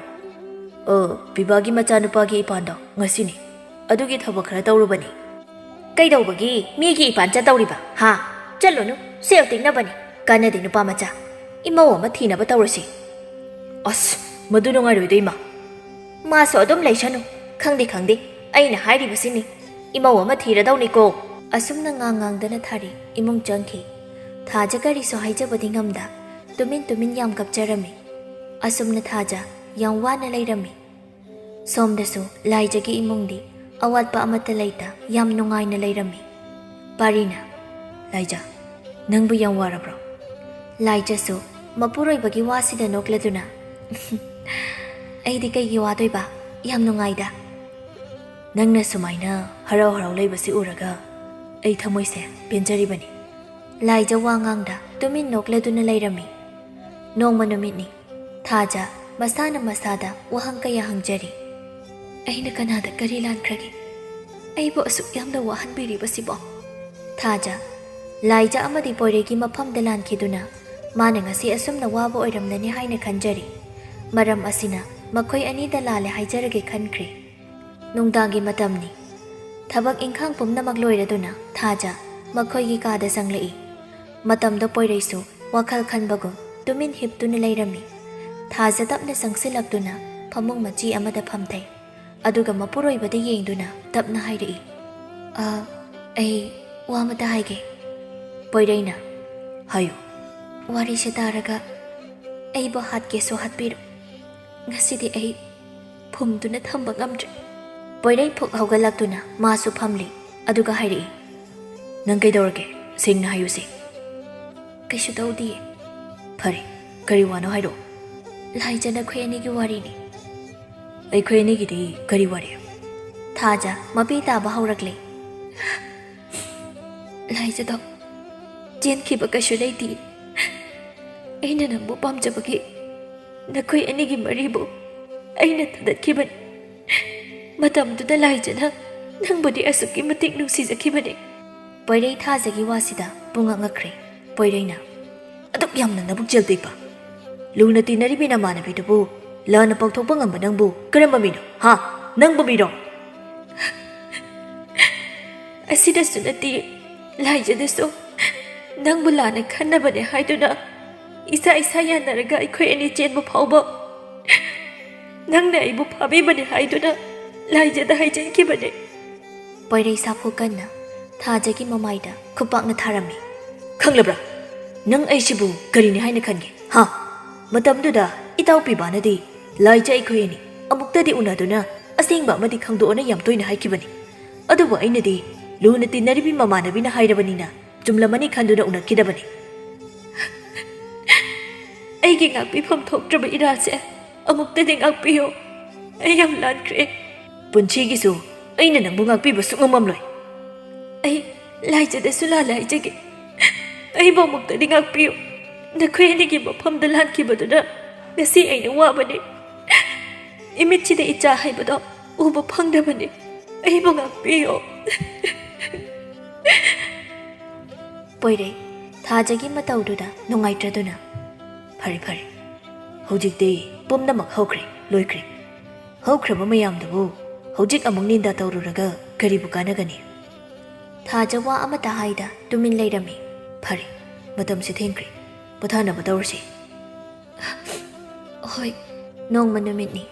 "ꯑ, ꯄꯤꯕꯥꯒꯤ ꯃꯆꯥꯅꯨꯄꯥꯒꯤ ꯏꯄꯥꯟꯗꯣ ꯉꯁꯤꯅꯤ꯫ ꯑꯗꯨꯒꯤ ꯊꯕꯛ ꯈꯔ ꯇꯧꯔꯨꯕꯅꯤ꯫" "ꯀꯩꯗꯧꯕꯒꯤ ꯃꯤꯒꯤ ꯏꯄꯥꯟ ꯆꯠꯇꯧꯔꯤꯕ, ꯍꯥ? ꯆꯠꯂꯨꯅꯨ, ꯁꯦꯜ ꯇꯤꯡꯅꯕꯅꯤ꯫ ꯀꯥꯟꯅꯗꯦ, ꯅꯨꯄꯥ ꯃꯆꯥ꯫ ꯏꯃꯧ ꯑꯃ ꯊꯤꯅꯕ ꯇꯧꯔꯁꯤ꯫" "ꯑꯁ, ꯃꯗꯨ ꯅꯨꯡꯉꯥꯏꯔꯣꯏꯗꯣ, ꯏꯃꯥ꯫" "ꯃꯥꯁꯨ ꯑꯗꯨꯝ ꯂꯩꯁꯅꯨ꯫ ꯈꯪꯗꯦ, ꯈꯪꯗꯦ, ꯑꯩꯅ ꯍꯥꯏꯔꯤꯕꯁꯤꯅꯤ꯫ ꯏꯃꯧ ꯑꯃ ꯊꯤꯔꯗꯧꯅꯤꯀꯣ꯫" ꯑꯁꯨꯝꯅ ꯉꯥꯡ ꯉꯥꯡꯗꯅ ꯊꯥꯔꯤ ꯏꯃꯨꯡ ꯆꯪꯈꯤ꯫ ꯊꯥꯖ ꯀꯔꯤꯁꯨ ꯍꯥꯏꯖꯕꯗꯤ ꯉꯝꯗ ꯇꯨꯃꯤꯟ ꯇꯨꯃꯤꯟ ꯌꯥꯝ ꯀꯞꯆꯔꯝꯃꯤ꯫ ꯑꯁꯨꯝꯅ ꯊꯥꯖ ꯌꯥꯝ ꯋꯥꯅ ꯂꯩꯔꯝꯃꯤ꯫ ꯁꯣꯝꯗꯁꯨ ꯂꯥꯏꯖꯒꯤ ꯏꯃꯨꯡꯗꯤ ꯑꯋꯥꯠꯄ ꯑꯃꯠꯇ ꯂꯩꯇ ꯌꯥꯝ ꯅꯨꯡꯉꯥꯏꯅ ꯂꯩꯔꯝꯃꯤ꯫ ꯄꯥꯔꯤꯅ, "ꯂꯥꯏꯖ, ꯅꯪꯕꯨ ꯌꯥꯝ ꯋꯥꯔꯕ꯭ꯔꯣ?" ꯂꯥꯏꯖꯁꯨ ꯃꯄꯨꯔꯣꯏꯕꯒꯤ ꯋꯥꯁꯤꯗ ꯅꯣꯛꯂꯗꯨꯅ, "ꯑꯩꯗꯤ ꯀꯩꯒꯤ ꯋꯥꯗꯣꯏꯕ? ꯌꯥꯝ ꯅꯨꯡꯉꯥꯏꯗ꯫" "ꯅꯪꯅ ꯁꯨꯃꯥꯏꯅ ꯍꯔꯥꯎ ꯍꯔꯥꯎ ꯂꯩꯕꯁꯤ ꯎꯔꯒ ꯑꯩ ꯊꯃꯣꯏꯁꯦ ꯄꯦꯟꯖꯔꯤꯕꯅꯤ꯫" ꯂꯥꯏꯖ ꯋꯥ ꯉꯥꯡꯗ ꯇꯨꯃꯤꯟ ꯅꯣꯛꯂꯗꯨꯅ ꯂꯩꯔꯝꯃꯤ꯫ ꯅꯣꯡꯃ ꯅꯨꯃꯤꯠꯅꯤ꯫ ꯊꯥꯖ ꯃꯁꯥꯅ ꯃꯁꯥꯗ ꯋꯥꯍꯪ ꯀꯌꯥ ꯍꯪꯖꯔꯤ꯫ "ꯑꯩꯅ ꯀꯅꯥꯗ ꯀꯔꯤ ꯂꯥꯟꯈ꯭ꯔꯒꯦ? ꯑꯩꯕꯨ ꯑꯁꯨꯛ ꯌꯥꯝꯅ ꯋꯥꯍꯟꯕꯤꯔꯤꯕꯁꯤꯕꯣ? ꯊꯥꯖ, ꯂꯥꯏꯖ ꯑꯃꯗꯤ ꯄꯣꯏꯔꯩꯒꯤ ꯃꯐꯝꯗ ꯂꯥꯟꯈꯤꯗꯨꯅ ꯃꯥꯅ ꯉꯁꯤ ꯑꯁꯨꯝꯅ ꯋꯥꯕ ꯑꯣꯏꯔꯝꯂꯅꯤ ꯍꯥꯏꯅ ꯈꯟꯖꯔꯤ꯫ ꯃꯔꯝ ꯑꯁꯤꯅ ꯃꯈꯣꯏ ꯑꯅꯤꯗ ꯂꯥꯜꯂꯦ ꯍꯥꯏꯖꯔꯒꯦ ꯈꯟꯈ꯭ꯔꯦ꯫ ꯅꯨꯡꯗꯥꯡꯒꯤ ꯃꯇꯝꯅꯤ꯫ ꯊꯕꯛ ꯏꯪꯈꯥꯡ ꯄꯨꯝꯅꯃꯛ ꯂꯣꯏꯔꯗꯨꯅ ꯊꯥꯖ ꯃꯈꯣꯏꯒꯤ ꯀꯥꯗ ꯆꯪꯂꯛꯏ꯫ ꯃꯇꯝꯗ ꯄꯣꯏꯔꯩꯁꯨ ꯋꯥꯈꯜ ꯈꯟꯕꯒꯨꯝ ꯇꯨꯃꯤꯟ ꯍꯤꯞꯇꯨꯅ ꯂꯩꯔꯝꯃꯤ꯫ ꯊꯥꯖ ꯇꯞꯅ ꯆꯪꯁꯤꯜꯂꯛꯇꯨꯅ ꯐꯃꯨꯡ ꯃꯆꯤ ꯑꯃꯗ ꯐꯝꯊꯩ꯫ ꯑꯗꯨꯒ ꯃꯄꯨꯔꯣꯏꯕꯗ ꯌꯦꯡꯗꯨꯅ ꯇꯞꯅ ꯍꯥꯏꯔꯛꯏ, "ꯑ, ꯑꯩ ꯋꯥ ꯑꯃꯇ ꯍꯥꯏꯒꯦ꯫" ꯄꯣꯏꯔꯩꯅ, "ꯍꯥꯏꯌꯨ꯫" "ꯋꯥꯔꯤꯁꯦ ꯇꯥꯔꯒ ꯑꯩꯕꯨ ꯍꯥꯠꯀꯦꯁꯨ ꯍꯥꯠꯄꯤꯔꯣ꯫ ꯉꯁꯤꯗꯤ ꯑꯩ ꯐꯨꯝꯗꯨꯅ ꯊꯝꯕ ꯉꯝꯗ꯭ꯔꯦ꯫" ꯄꯣꯏꯔꯩ ꯐꯨꯛ ꯍꯧꯒꯠꯂꯛꯇꯨꯅ ꯃꯥꯁꯨ ꯐꯝꯂꯤ꯫ ꯑꯗꯨꯒ ꯍꯥꯏꯔꯛꯏ, "ꯅꯪ ꯀꯩꯗꯧꯔꯒꯦ? ꯁꯦꯡꯅ ꯍꯥꯏꯌꯨꯁꯦ꯫" "ꯀꯩꯁꯨ ꯇꯧꯗꯤꯌꯦ꯫" "ꯐꯔꯦ, ꯀꯔꯤ ꯋꯥꯅꯣ ꯍꯥꯏꯔꯛꯑꯣ꯫" "ꯂꯥꯏꯖ, ꯅꯈꯣꯏ ꯑꯅꯤꯒꯤ ꯋꯥꯔꯤꯅꯤ꯫" "ꯑꯩꯈꯣꯏ ꯑꯅꯤꯒꯤꯗꯤ ꯀꯔꯤ ꯋꯥꯔꯤ?" ꯊꯥꯖ ꯃꯄꯤ ꯇꯥꯕ ꯍꯧꯔꯛꯂꯦ꯫ "ꯂꯥꯏꯖꯗꯣ ꯆꯦꯟꯈꯤꯕ ꯀꯩꯁꯨ ꯂꯩꯇꯦ꯫ ꯑꯩꯅ ꯅꯪꯕꯨ ꯄꯥꯝꯖꯕꯒꯤ ꯅꯈꯣꯏ ꯑꯅꯤꯒꯤ ꯃꯔꯤꯕꯨ ꯑꯩꯅ ꯊꯗꯠꯈꯤꯕꯅꯤ꯫ ꯃꯇꯝꯗꯨꯗ ꯂꯥꯏꯖꯅ ꯅꯪꯕꯨꯗꯤ ꯑꯁꯨꯛꯀꯤ ꯃꯇꯤꯛ ꯅꯨꯡꯁꯤꯖꯈꯤꯕꯅꯤ꯫" ꯄꯣꯏꯔꯩ ꯊꯥꯖꯒꯤ ꯋꯥꯁꯤꯗ ꯄꯨꯡꯉꯛ ꯉꯛꯈ꯭ꯔꯦ꯫ ꯄꯣꯏꯔꯩꯅ, "ꯑꯗꯨꯛ ꯌꯥꯝꯅ ꯅꯕꯨꯛ ꯆꯦꯜ ꯄꯤꯛꯄ, ꯂꯨꯅ ꯇꯤꯟꯅꯔꯤꯕꯤ ꯅꯃꯥꯟꯅꯕꯤꯗꯨꯕꯨ ꯂꯥꯟꯅ ꯄꯥꯎꯊꯣꯛꯄ ꯉꯝꯕ ꯅꯪꯕꯨ ꯀꯔꯝꯕ ꯃꯤꯅꯣ? ꯍꯥ? ꯅꯪꯕꯨ ꯃꯤꯔꯣ?" "ꯑꯁꯤꯗꯁꯨ ꯅꯠꯇꯦ, ꯂꯥꯏꯖꯗꯁꯨ ꯅꯪꯕꯨ ꯂꯥꯟꯅ ꯈꯟꯅꯕꯅꯦ ꯍꯥꯏꯗꯨꯅ ꯏꯁꯥ ꯏꯁꯥ ꯌꯥꯅꯔꯒ ꯑꯩꯈꯣꯏ ꯑꯅꯤ ꯆꯦꯟꯕ ꯐꯥꯎꯕ ꯅꯪꯅ ꯑꯩꯕꯨ ꯐꯥꯕꯤꯕꯅꯦ ꯍꯥꯏꯗꯨꯅ ꯂꯥꯏꯖꯗ ꯍꯥꯏꯖꯤꯟꯈꯤꯕꯅꯦ꯫" ꯄꯣꯏꯔꯩ ꯁꯥꯐꯨ ꯀꯟꯅ ꯊꯥꯖꯒꯤ ꯃꯃꯥꯏꯗ ꯈꯨꯄꯥꯛꯅ ꯊꯥꯔꯝꯃꯤ꯫ "ꯈꯪꯂꯕ꯭ꯔꯥ? ꯅꯪ ꯑꯩꯁꯤꯕꯨ ꯀꯔꯤꯅꯤ ꯍꯥꯏꯅ ꯈꯟꯒꯦ, ꯍꯥ? ꯃꯇꯝꯗꯨꯗ ꯏꯇꯥꯎ ꯄꯤꯕꯥꯅꯗꯤ ꯂꯥꯏꯖ ꯑꯩꯈꯣꯏ ꯑꯅꯤ ꯑꯃꯨꯛꯇꯗꯤ ꯎꯅꯗꯨꯅ ꯑꯁꯦꯡꯕ ꯑꯃꯗꯤ ꯈꯪꯗꯣꯛꯑꯣꯅ ꯌꯥꯝ ꯇꯣꯏꯅ ꯍꯥꯏꯈꯤꯕꯅꯤ꯫ ꯑꯗꯨꯕꯨ ꯑꯩꯅꯗꯤ ꯂꯨꯅ ꯇꯤꯟꯅꯔꯤꯕꯤ ꯃꯃꯥꯟꯅꯕꯤꯅ ꯍꯥꯏꯔꯕꯅꯤꯅ ꯆꯨꯝꯂꯝꯃꯅꯤ ꯈꯟꯗꯨꯅ ꯎꯅꯈꯤꯗꯕꯅꯤ꯫" "ꯑꯩꯒꯤ ꯉꯥꯛꯄꯤꯐꯝ ꯊꯣꯛꯇ꯭ꯔꯕ ꯏꯔꯥꯜꯁꯦ ꯑꯃꯨꯛꯇꯗꯤ ꯉꯥꯛꯄꯤꯌꯨ꯫ ꯑꯩ ꯌꯥꯝ ꯂꯥꯟꯈ꯭ꯔꯦ꯫" "ꯄꯨꯟꯁꯤꯒꯤꯁꯨ ꯑꯩꯅ ꯅꯪꯕꯨ ꯉꯥꯛꯄꯤꯕ ꯁꯨꯡꯉꯝ ꯉꯝꯂꯣꯏ꯫" "ꯑꯩ ꯂꯥꯏꯖꯗꯁꯨ ꯂꯥꯜꯂꯦ ꯍꯥꯏꯖꯒꯦ꯫ ꯑꯩꯕꯨ ꯑꯃꯨꯛꯇꯗꯤ ꯉꯥꯛꯄꯤꯌꯨ꯫ ꯅꯈꯣꯏ ꯑꯅꯤꯒꯤ ꯃꯐꯝꯗ ꯂꯥꯟꯈꯤꯕꯗꯨꯅ ꯉꯁꯤ ꯑꯩꯅ ꯋꯥꯕꯅꯤ꯫ ꯏꯃꯤꯠꯁꯤꯗ ꯏꯆꯥ ꯍꯥꯏꯕꯗꯣ ꯎꯕ ꯐꯪꯗꯕꯅꯤ꯫" ꯑꯩꯕꯨ ꯉꯥꯛꯄꯤꯌꯣ꯫ ꯄꯣꯏꯔꯩ, ꯊꯥꯖꯒꯤ ꯃꯇꯧꯗꯨꯗ ꯅꯨꯡꯉꯥꯏꯇ꯭ꯔꯗꯨꯅ, "ꯐꯔꯦ, ꯐꯔꯦ, ꯍꯧꯖꯤꯛꯇꯤ ꯄꯨꯝꯅꯃꯛ ꯍꯧꯈ꯭ꯔꯦ, ꯂꯣꯏꯈ꯭ꯔꯦ꯫ ꯍꯧꯈ꯭ꯔꯕ ꯃꯌꯥꯝꯗꯨꯕꯨ ꯍꯧꯖꯤꯛ ꯑꯃꯨꯛ ꯅꯤꯟꯗꯥ ꯇꯧꯔꯨꯔꯒ ꯀꯔꯤꯕꯨ ꯀꯥꯟꯅꯒꯅꯤ?" ꯊꯥꯖ ꯋꯥ ꯑꯃꯠꯇ ꯍꯥꯏꯗ ꯇꯨꯃꯤꯟ ꯂꯩꯔꯝꯃꯤ꯫ "ꯐꯔꯦ, ꯃꯇꯝꯁꯦ ꯊꯦꯡꯈ꯭ꯔꯦ, ꯄꯣꯊꯥꯅꯕ ꯇꯧꯔꯁꯤ꯫" "ꯍꯣꯏ꯫" ꯅꯣꯡꯃ ꯅꯨꯃꯤꯠꯅꯤ꯫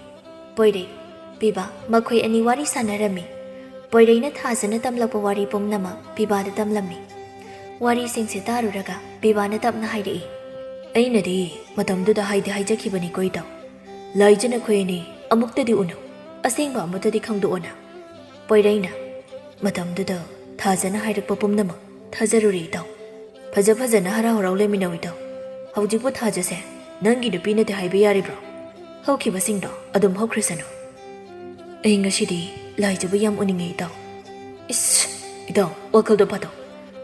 ꯄꯣꯏꯔꯩ, ꯄꯤꯕꯥ ꯃꯈꯣꯏ ꯑꯅꯤ ꯋꯥꯔꯤ ꯁꯥꯟꯅꯔꯝꯃꯤ꯫ ꯄꯣꯏꯔꯩꯅ ꯊꯥꯖꯅ ꯇꯝꯂꯛꯄ ꯋꯥꯔꯤ ꯄꯨꯝꯅꯃꯛ ꯄꯤꯕꯥꯗ ꯇꯝꯂꯝꯃꯤ꯫ ꯋꯥꯔꯤꯁꯤꯡꯁꯦ ꯇꯥꯔꯨꯔꯒ ꯄꯤꯕꯥꯅ ꯇꯞꯅ ꯍꯥꯏꯔꯛꯏ꯫ "ꯑꯩꯅꯗꯤ ꯃꯇꯝꯗꯨꯗ ꯍꯥꯏꯗꯤ ꯍꯥꯏꯖꯈꯤꯕꯅꯤꯀꯣ ꯏꯇꯥꯎ, ꯂꯥꯏꯖ ꯅꯈꯣꯏ ꯑꯅꯤ ꯑꯃꯨꯛꯇꯗꯤ ꯎꯅꯧ, ꯑꯁꯦꯡꯕ ꯑꯃꯠꯇꯗꯤ ꯈꯪꯗꯣꯛꯑꯣꯅ꯫" ꯄꯣꯏꯔꯩꯅ, "ꯃꯇꯝꯗꯨꯗ ꯊꯥꯖꯅ ꯍꯥꯏꯔꯛꯄ ꯄꯨꯝꯅꯃꯛ ꯊꯥꯖꯔꯨꯔꯦ ꯏꯇꯥꯎ꯫ ꯐꯖ ꯐꯖꯅ ꯍꯔꯥꯎ ꯍꯔꯥꯎ ꯂꯩꯃꯤꯟꯅꯧ ꯏꯇꯥꯎ꯫ ꯍꯧꯖꯤꯛꯄꯨ ꯊꯥꯖꯁꯦ ꯅꯪꯒꯤ ꯅꯨꯄꯤꯅꯗꯤ ꯍꯥꯏꯕ ꯌꯥꯔꯤꯕ꯭ꯔꯣ? ꯍꯧꯈꯤꯕꯁꯤꯡꯗꯣ ꯑꯗꯨꯝ ꯍꯧꯈ꯭ꯔꯁꯅꯨ꯫" "ꯑꯩ ꯉꯁꯤꯗꯤ ꯂꯥꯏꯖꯕꯨ ꯌꯥꯝ ꯎꯅꯤꯡꯉꯦ ꯏꯇꯥꯎ꯫" "ꯏꯁ, ꯏꯇꯥꯎ, ꯋꯥꯈꯜꯗꯣ ꯐꯥꯊꯧ꯫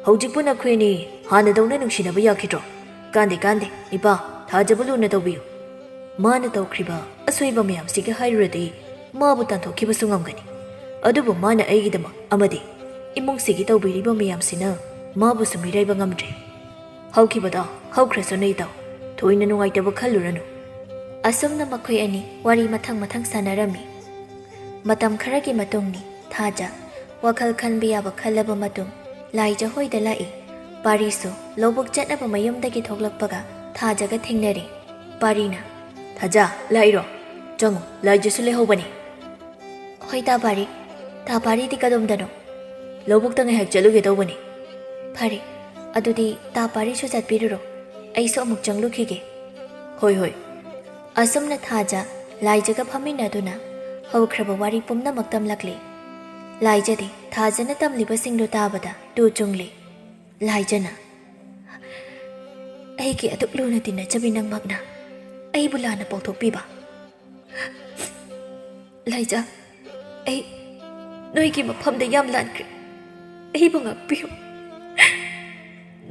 ꯍꯧꯖꯤꯛꯄꯨ ꯅꯈꯣꯏ ꯑꯅꯤ ꯍꯥꯟꯅꯗꯧꯅ ꯅꯨꯡꯁꯤꯅꯕ ꯌꯥꯈꯤꯗ꯭ꯔꯣ? ꯀꯥꯟꯗꯦ, ꯀꯥꯟꯗꯦ, ꯏꯄꯥ, ꯊꯥꯖꯕꯨ ꯂꯨꯅ ꯇꯧꯕꯤꯌꯨ꯫ ꯃꯥꯅ ꯇꯧꯈ꯭ꯔꯤꯕ ꯑꯁꯣꯏꯕ ꯃꯌꯥꯝꯁꯤꯒꯤ ꯍꯥꯏꯔꯨꯔꯗꯤ ꯃꯥꯕꯨ ꯇꯥꯟꯊꯣꯛꯈꯤꯕꯁꯨ ꯉꯝꯒꯅꯤ꯫ ꯑꯗꯨꯕꯨ ꯃꯥꯅ ꯑꯩꯒꯤꯗꯃꯛ ꯑꯃꯗꯤ ꯏꯃꯨꯡꯁꯤꯒꯤ ꯇꯧꯕꯤꯔꯤꯕ ꯃꯌꯥꯝꯁꯤꯅ ꯃꯥꯕꯨꯁꯨ ꯃꯤꯔꯥꯏꯕ ꯉꯝꯗ꯭ꯔꯦ꯫ ꯍꯧꯈꯤꯕꯗꯣ ꯍꯧꯈ꯭ꯔꯁꯅꯨ ꯏꯇꯥꯎ, ꯊꯣꯏꯅ ꯅꯨꯡꯉꯥꯏꯇꯕ ꯈꯜꯂꯨꯔꯅꯨ꯫" ꯑꯁꯨꯝꯅ ꯃꯈꯣꯏ ꯑꯅꯤ ꯋꯥꯔꯤ ꯃꯊꯪ ꯃꯊꯪ ꯁꯥꯟꯅꯔꯝꯃꯤ꯫ ꯃꯇꯝ ꯈꯔꯒꯤ ꯃꯇꯨꯡꯅꯤ, ꯊꯥꯖ ꯋꯥꯈꯜ ꯈꯟꯕ ꯌꯥꯕ ꯈꯜꯂꯕ ꯃꯇꯨꯡ ꯂꯥꯏꯖ ꯍꯣꯏꯗ ꯂꯥꯛꯏ꯫ ꯄꯥꯔꯤꯁꯨ ꯂꯧꯕꯨꯛ ꯆꯠꯅꯕ ꯃꯌꯨꯝꯗꯒꯤ ꯊꯣꯛꯂꯛꯄꯒ ꯊꯥꯖꯒ ꯊꯦꯡꯅꯔꯦ꯫ ꯄꯥꯔꯤꯅ, "ꯊꯥꯖ, ꯂꯥꯛꯏꯔꯣ? ꯆꯪꯉꯨ, ꯂꯥꯏꯖꯁꯨ ꯂꯩꯍꯧꯕꯅꯤ꯫" "ꯍꯣꯏ, ꯇꯥ ꯄꯥꯔꯤ꯫ ꯇꯥ ꯄꯥꯔꯤꯗꯤ ꯀꯗꯣꯝꯗꯅꯣ?" "ꯂꯧꯕꯨꯛꯇ ꯉꯥꯏꯍꯥꯛ ꯆꯠꯂꯨꯒꯦ ꯇꯧꯕꯅꯤ꯫" "ꯐꯔꯦ, ꯑꯗꯨꯗꯤ ꯇꯥ ꯄꯥꯔꯤꯁꯨ ꯆꯠꯄꯤꯔꯨꯔꯣ꯫ ꯑꯩꯁꯨ ꯑꯃꯨꯛ ꯆꯪꯂꯨꯈꯤꯒꯦ꯫" "ꯍꯣꯏ, ꯍꯣꯏ꯫" ꯑꯁꯨꯝꯅ ꯊꯥꯖ ꯂꯥꯏꯖꯒ ꯐꯝꯃꯤꯟꯅꯗꯨꯅ ꯍꯧꯈ꯭ꯔꯕ ꯋꯥꯔꯤ ꯄꯨꯝꯅꯃꯛ ꯇꯝꯂꯛꯂꯦ꯫ ꯂꯥꯏꯖꯗꯤ ꯊꯥꯖꯅ ꯇꯝꯂꯤꯕꯁꯤꯡꯗꯨ ꯇꯥꯕꯗ ꯇꯨ ꯆꯨꯡꯂꯦ꯫ ꯂꯥꯏꯖꯅ, "ꯑꯩꯒꯤ ꯑꯗꯨꯛ ꯂꯨꯅ ꯇꯤꯟꯅꯖꯕꯤ ꯅꯪꯃꯛꯅ ꯑꯩꯕꯨ ꯂꯥꯟꯅ ꯄꯥꯎꯊꯣꯛꯄꯤꯕ꯫" "ꯂꯥꯏꯖ, ꯑꯩ ꯅꯣꯏꯒꯤ ꯃꯐꯝꯗ ꯌꯥꯝ ꯂꯥꯟꯈ꯭ꯔꯦ꯫ ꯑꯩꯕꯨ ꯉꯥꯛꯄꯤꯌꯨ꯫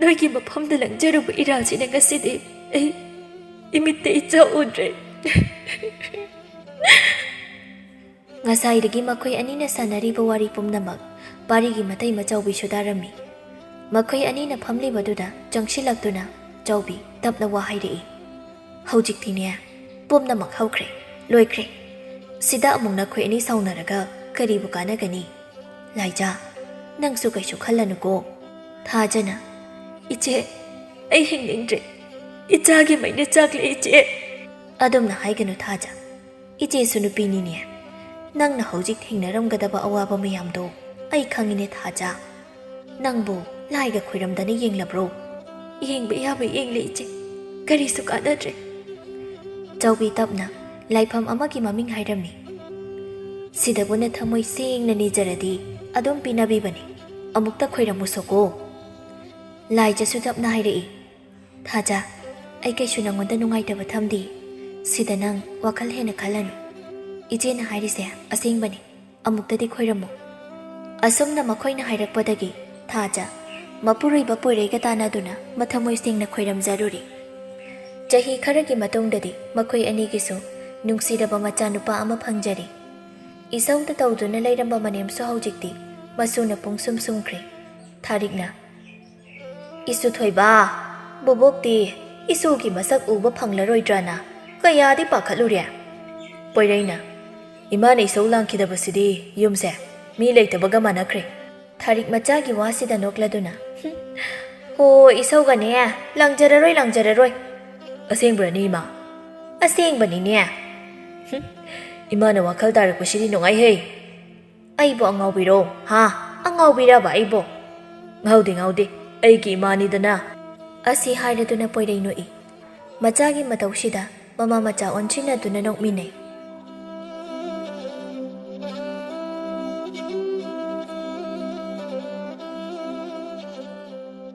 ꯅꯣꯏꯒꯤ ꯃꯐꯝꯗ ꯂꯪꯖꯔꯨꯕ ꯏꯔꯥꯜꯁꯤꯅ ꯉꯁꯤꯗꯤ ꯑꯩ ꯏꯃꯤꯠꯇ ꯏꯆꯥ ꯎꯗ꯭ꯔꯦ꯫" ꯉꯁꯥꯏꯗꯒꯤ ꯃꯈꯣꯏ ꯑꯅꯤꯅ ꯁꯥꯟꯅꯔꯤꯕ ꯋꯥꯔꯤ ꯄꯨꯝꯅꯃꯛ ꯄꯥꯔꯤꯒꯤ ꯃꯇꯩꯃ ꯆꯥꯎꯕꯤꯁꯨ ꯇꯥꯔꯝꯃꯤ꯫ ꯃꯈꯣꯏ ꯑꯅꯤꯅ ꯐꯝꯂꯤꯕꯗꯨꯗ ꯆꯪꯁꯤꯜꯂꯛꯇꯨꯅ ꯆꯥꯎꯕꯤ ꯇꯞꯅ ꯋꯥ ꯍꯥꯏꯔꯛꯏ꯫ "ꯍꯧꯖꯤꯛꯇꯤꯅꯦ, ꯄꯨꯝꯅꯃꯛ ꯍꯧꯈ꯭ꯔꯦ, ꯂꯣꯏꯈ꯭ꯔꯦ꯫ ꯁꯤꯗ ꯑꯃꯨꯛ ꯅꯈꯣꯏ ꯑꯅꯤ ꯁꯥꯎꯅꯔꯒ ꯀꯔꯤꯕꯨ ꯀꯥꯟꯅꯒꯅꯤ? ꯂꯥꯏꯖꯥ, ꯅꯪꯁꯨ ꯀꯩꯁꯨ ꯈꯜꯂꯅꯨꯀꯣ꯫" ꯊꯥꯖꯅ, "ꯏꯆꯦ, ꯑꯩ ꯍꯤꯡꯅꯤꯡꯗ꯭ꯔꯦ꯫ ꯏꯆꯥꯒꯤ ꯃꯩꯅ ꯆꯥꯛꯂꯦ, ꯏꯆꯦ꯫" "ꯑꯗꯨꯝꯅ ꯍꯥꯏꯒꯅꯨ ꯊꯥꯖ꯫ ꯏꯆꯦꯁꯨ ꯅꯨꯄꯤꯅꯤꯅꯦ꯫ ꯅꯪꯅ ꯍꯧꯖꯤꯛ ꯊꯦꯡꯅꯔꯝꯒꯗꯕ ꯑꯋꯥꯕ ꯃꯌꯥꯝꯗꯣ ꯑꯩ ꯈꯪꯉꯤꯅꯦ ꯊꯥꯖ꯫ ꯅꯪꯕꯨ ꯂꯥꯏꯒ ꯈꯣꯏꯔꯝꯗꯅ ꯌꯦꯡꯂꯕ꯭ꯔꯣ?" "ꯌꯦꯡꯕ ꯌꯥꯕ ꯌꯦꯡꯂꯦ ꯏꯆꯦ, ꯀꯔꯤꯁꯨ ꯀꯥꯟꯅꯗ꯭ꯔꯦ꯫" ꯆꯥꯎꯕꯤ ꯇꯞꯅ ꯂꯥꯏꯐꯝ ꯑꯃꯒꯤ ꯃꯃꯤꯡ ꯍꯥꯏꯔꯝꯃꯤ꯫ "ꯁꯤꯗꯕꯨ ꯅꯊꯃꯣꯏ ꯁꯦꯡꯅ ꯅꯤꯖꯔꯗꯤ ꯑꯗꯨꯝ ꯄꯤꯅꯕꯤꯕꯅꯤ꯫ ꯑꯃꯨꯛꯇ ꯈꯣꯏꯔꯝꯃꯨꯁꯣꯀꯣ꯫" ꯂꯥꯏꯖꯁꯨ ꯇꯞꯅ ꯍꯥꯏꯔꯛꯏ꯫ "ꯊꯥꯖ, ꯑꯩ ꯀꯩꯁꯨ ꯅꯪꯉꯣꯟꯗ ꯅꯨꯡꯉꯥꯏꯇꯕ ꯊꯝꯗꯦ꯫ ꯁꯤꯗ ꯅꯪ ꯋꯥꯈꯜ ꯍꯦꯟꯅ ꯈꯜꯂꯅꯨ꯫ ꯏꯆꯦꯅ ꯍꯥꯏꯔꯤꯁꯦ ꯑꯁꯦꯡꯕꯅꯤ꯫ ꯑꯃꯨꯛꯇꯗꯤ ꯈꯣꯏꯔꯝꯃꯨ꯫" ꯑꯁꯨꯝꯅ ꯃꯈꯣꯏꯅ ꯍꯥꯏꯔꯛꯄꯗꯒꯤ ꯊꯥꯖ ꯃꯄꯨꯔꯣꯏꯕ ꯄꯣꯏꯔꯩꯒ ꯇꯥꯟꯅꯗꯨꯅ ꯃꯊꯃꯣꯏ ꯁꯦꯡꯅ ꯈꯣꯏꯔꯝꯖꯔꯨꯔꯤ꯫ ꯆꯍꯤ ꯈꯔꯒꯤ ꯃꯇꯨꯡꯗꯗꯤ ꯃꯈꯣꯏ ꯑꯅꯤꯒꯤꯁꯨ ꯅꯨꯡꯁꯤꯔꯕ ꯃꯆꯥꯅꯨꯄꯥ ꯑꯃ ꯐꯪꯖꯔꯤ꯫ ꯏꯁꯧꯗ ꯇꯧꯗꯨꯅ ꯂꯩꯔꯝꯕ ꯃꯅꯦꯝꯁꯨ ꯍꯧꯖꯤꯛꯇꯤ ꯃꯁꯨꯅ ꯄꯨꯡꯁꯨꯝ ꯁꯨꯝꯈ꯭ꯔꯦ꯫ ꯊꯥꯔꯤꯛꯅ, "ꯏꯁꯨ ꯊꯣꯏꯕ, ꯕꯣꯕꯣꯛꯇꯤ ꯏꯁꯨꯒꯤ ꯃꯁꯛ ꯎꯕ ꯐꯪꯂꯔꯣꯏꯗ꯭ꯔꯥꯅ ꯀꯌꯥꯗꯤ ꯄꯥꯈꯠꯂꯨꯔꯦ꯫" ꯄꯣꯏꯔꯩꯅ, "ꯏꯃꯥꯅ ꯏꯁꯧ ꯂꯥꯡꯈꯤꯗꯕꯁꯤꯗꯤ ꯌꯨꯝꯁꯦ ꯃꯤ ꯂꯩꯇꯕꯒ ꯃꯥꯟꯅꯈ꯭ꯔꯦ꯫" ꯊꯥꯔꯤꯛ ꯃꯆꯥꯒꯤ ꯋꯥꯁꯤꯗ ꯅꯣꯛꯂꯗꯨꯅ, "ꯍꯨꯝ, ꯍꯣ, ꯏꯁꯧꯒꯅꯦ, ꯂꯥꯡꯖꯔꯔꯣꯏ, ꯂꯥꯡꯖꯔꯔꯣꯏ꯫" "ꯑꯁꯦꯡꯕ꯭ꯔꯅꯦ, ꯏꯃꯥ?" "ꯑꯁꯦꯡꯕꯅꯤꯅꯦ꯫" "ꯍꯨꯝ, ꯏꯃꯥꯅ ꯋꯥꯈꯜ ꯇꯥꯔꯛꯄꯁꯤꯗꯤ ꯅꯨꯡꯉꯥꯏꯍꯦ꯫" "ꯑꯩꯕꯨ ꯑꯉꯥꯎꯕꯤꯔꯣ? ꯍꯥ? ꯑꯉꯥꯎꯕꯤꯔꯕ ꯑꯩꯕꯨ?" "ꯉꯥꯎꯗꯦ, ꯉꯥꯎꯗꯦ꯫ ꯑꯩꯒꯤ ꯏꯃꯥꯅꯤꯗꯅ꯫" ꯑꯁꯤ ꯍꯥꯏꯔꯗꯨꯅ ꯄꯣꯏꯔꯩ ꯅꯣꯛꯏ꯫ ꯃꯆꯥꯒꯤ ꯃꯇꯧꯁꯤꯗ ꯃꯃꯥ ꯃꯆꯥ ꯑꯣꯟꯁꯤꯟꯅꯗꯨꯅ ꯅꯣꯛꯃꯤꯟꯅꯩ꯫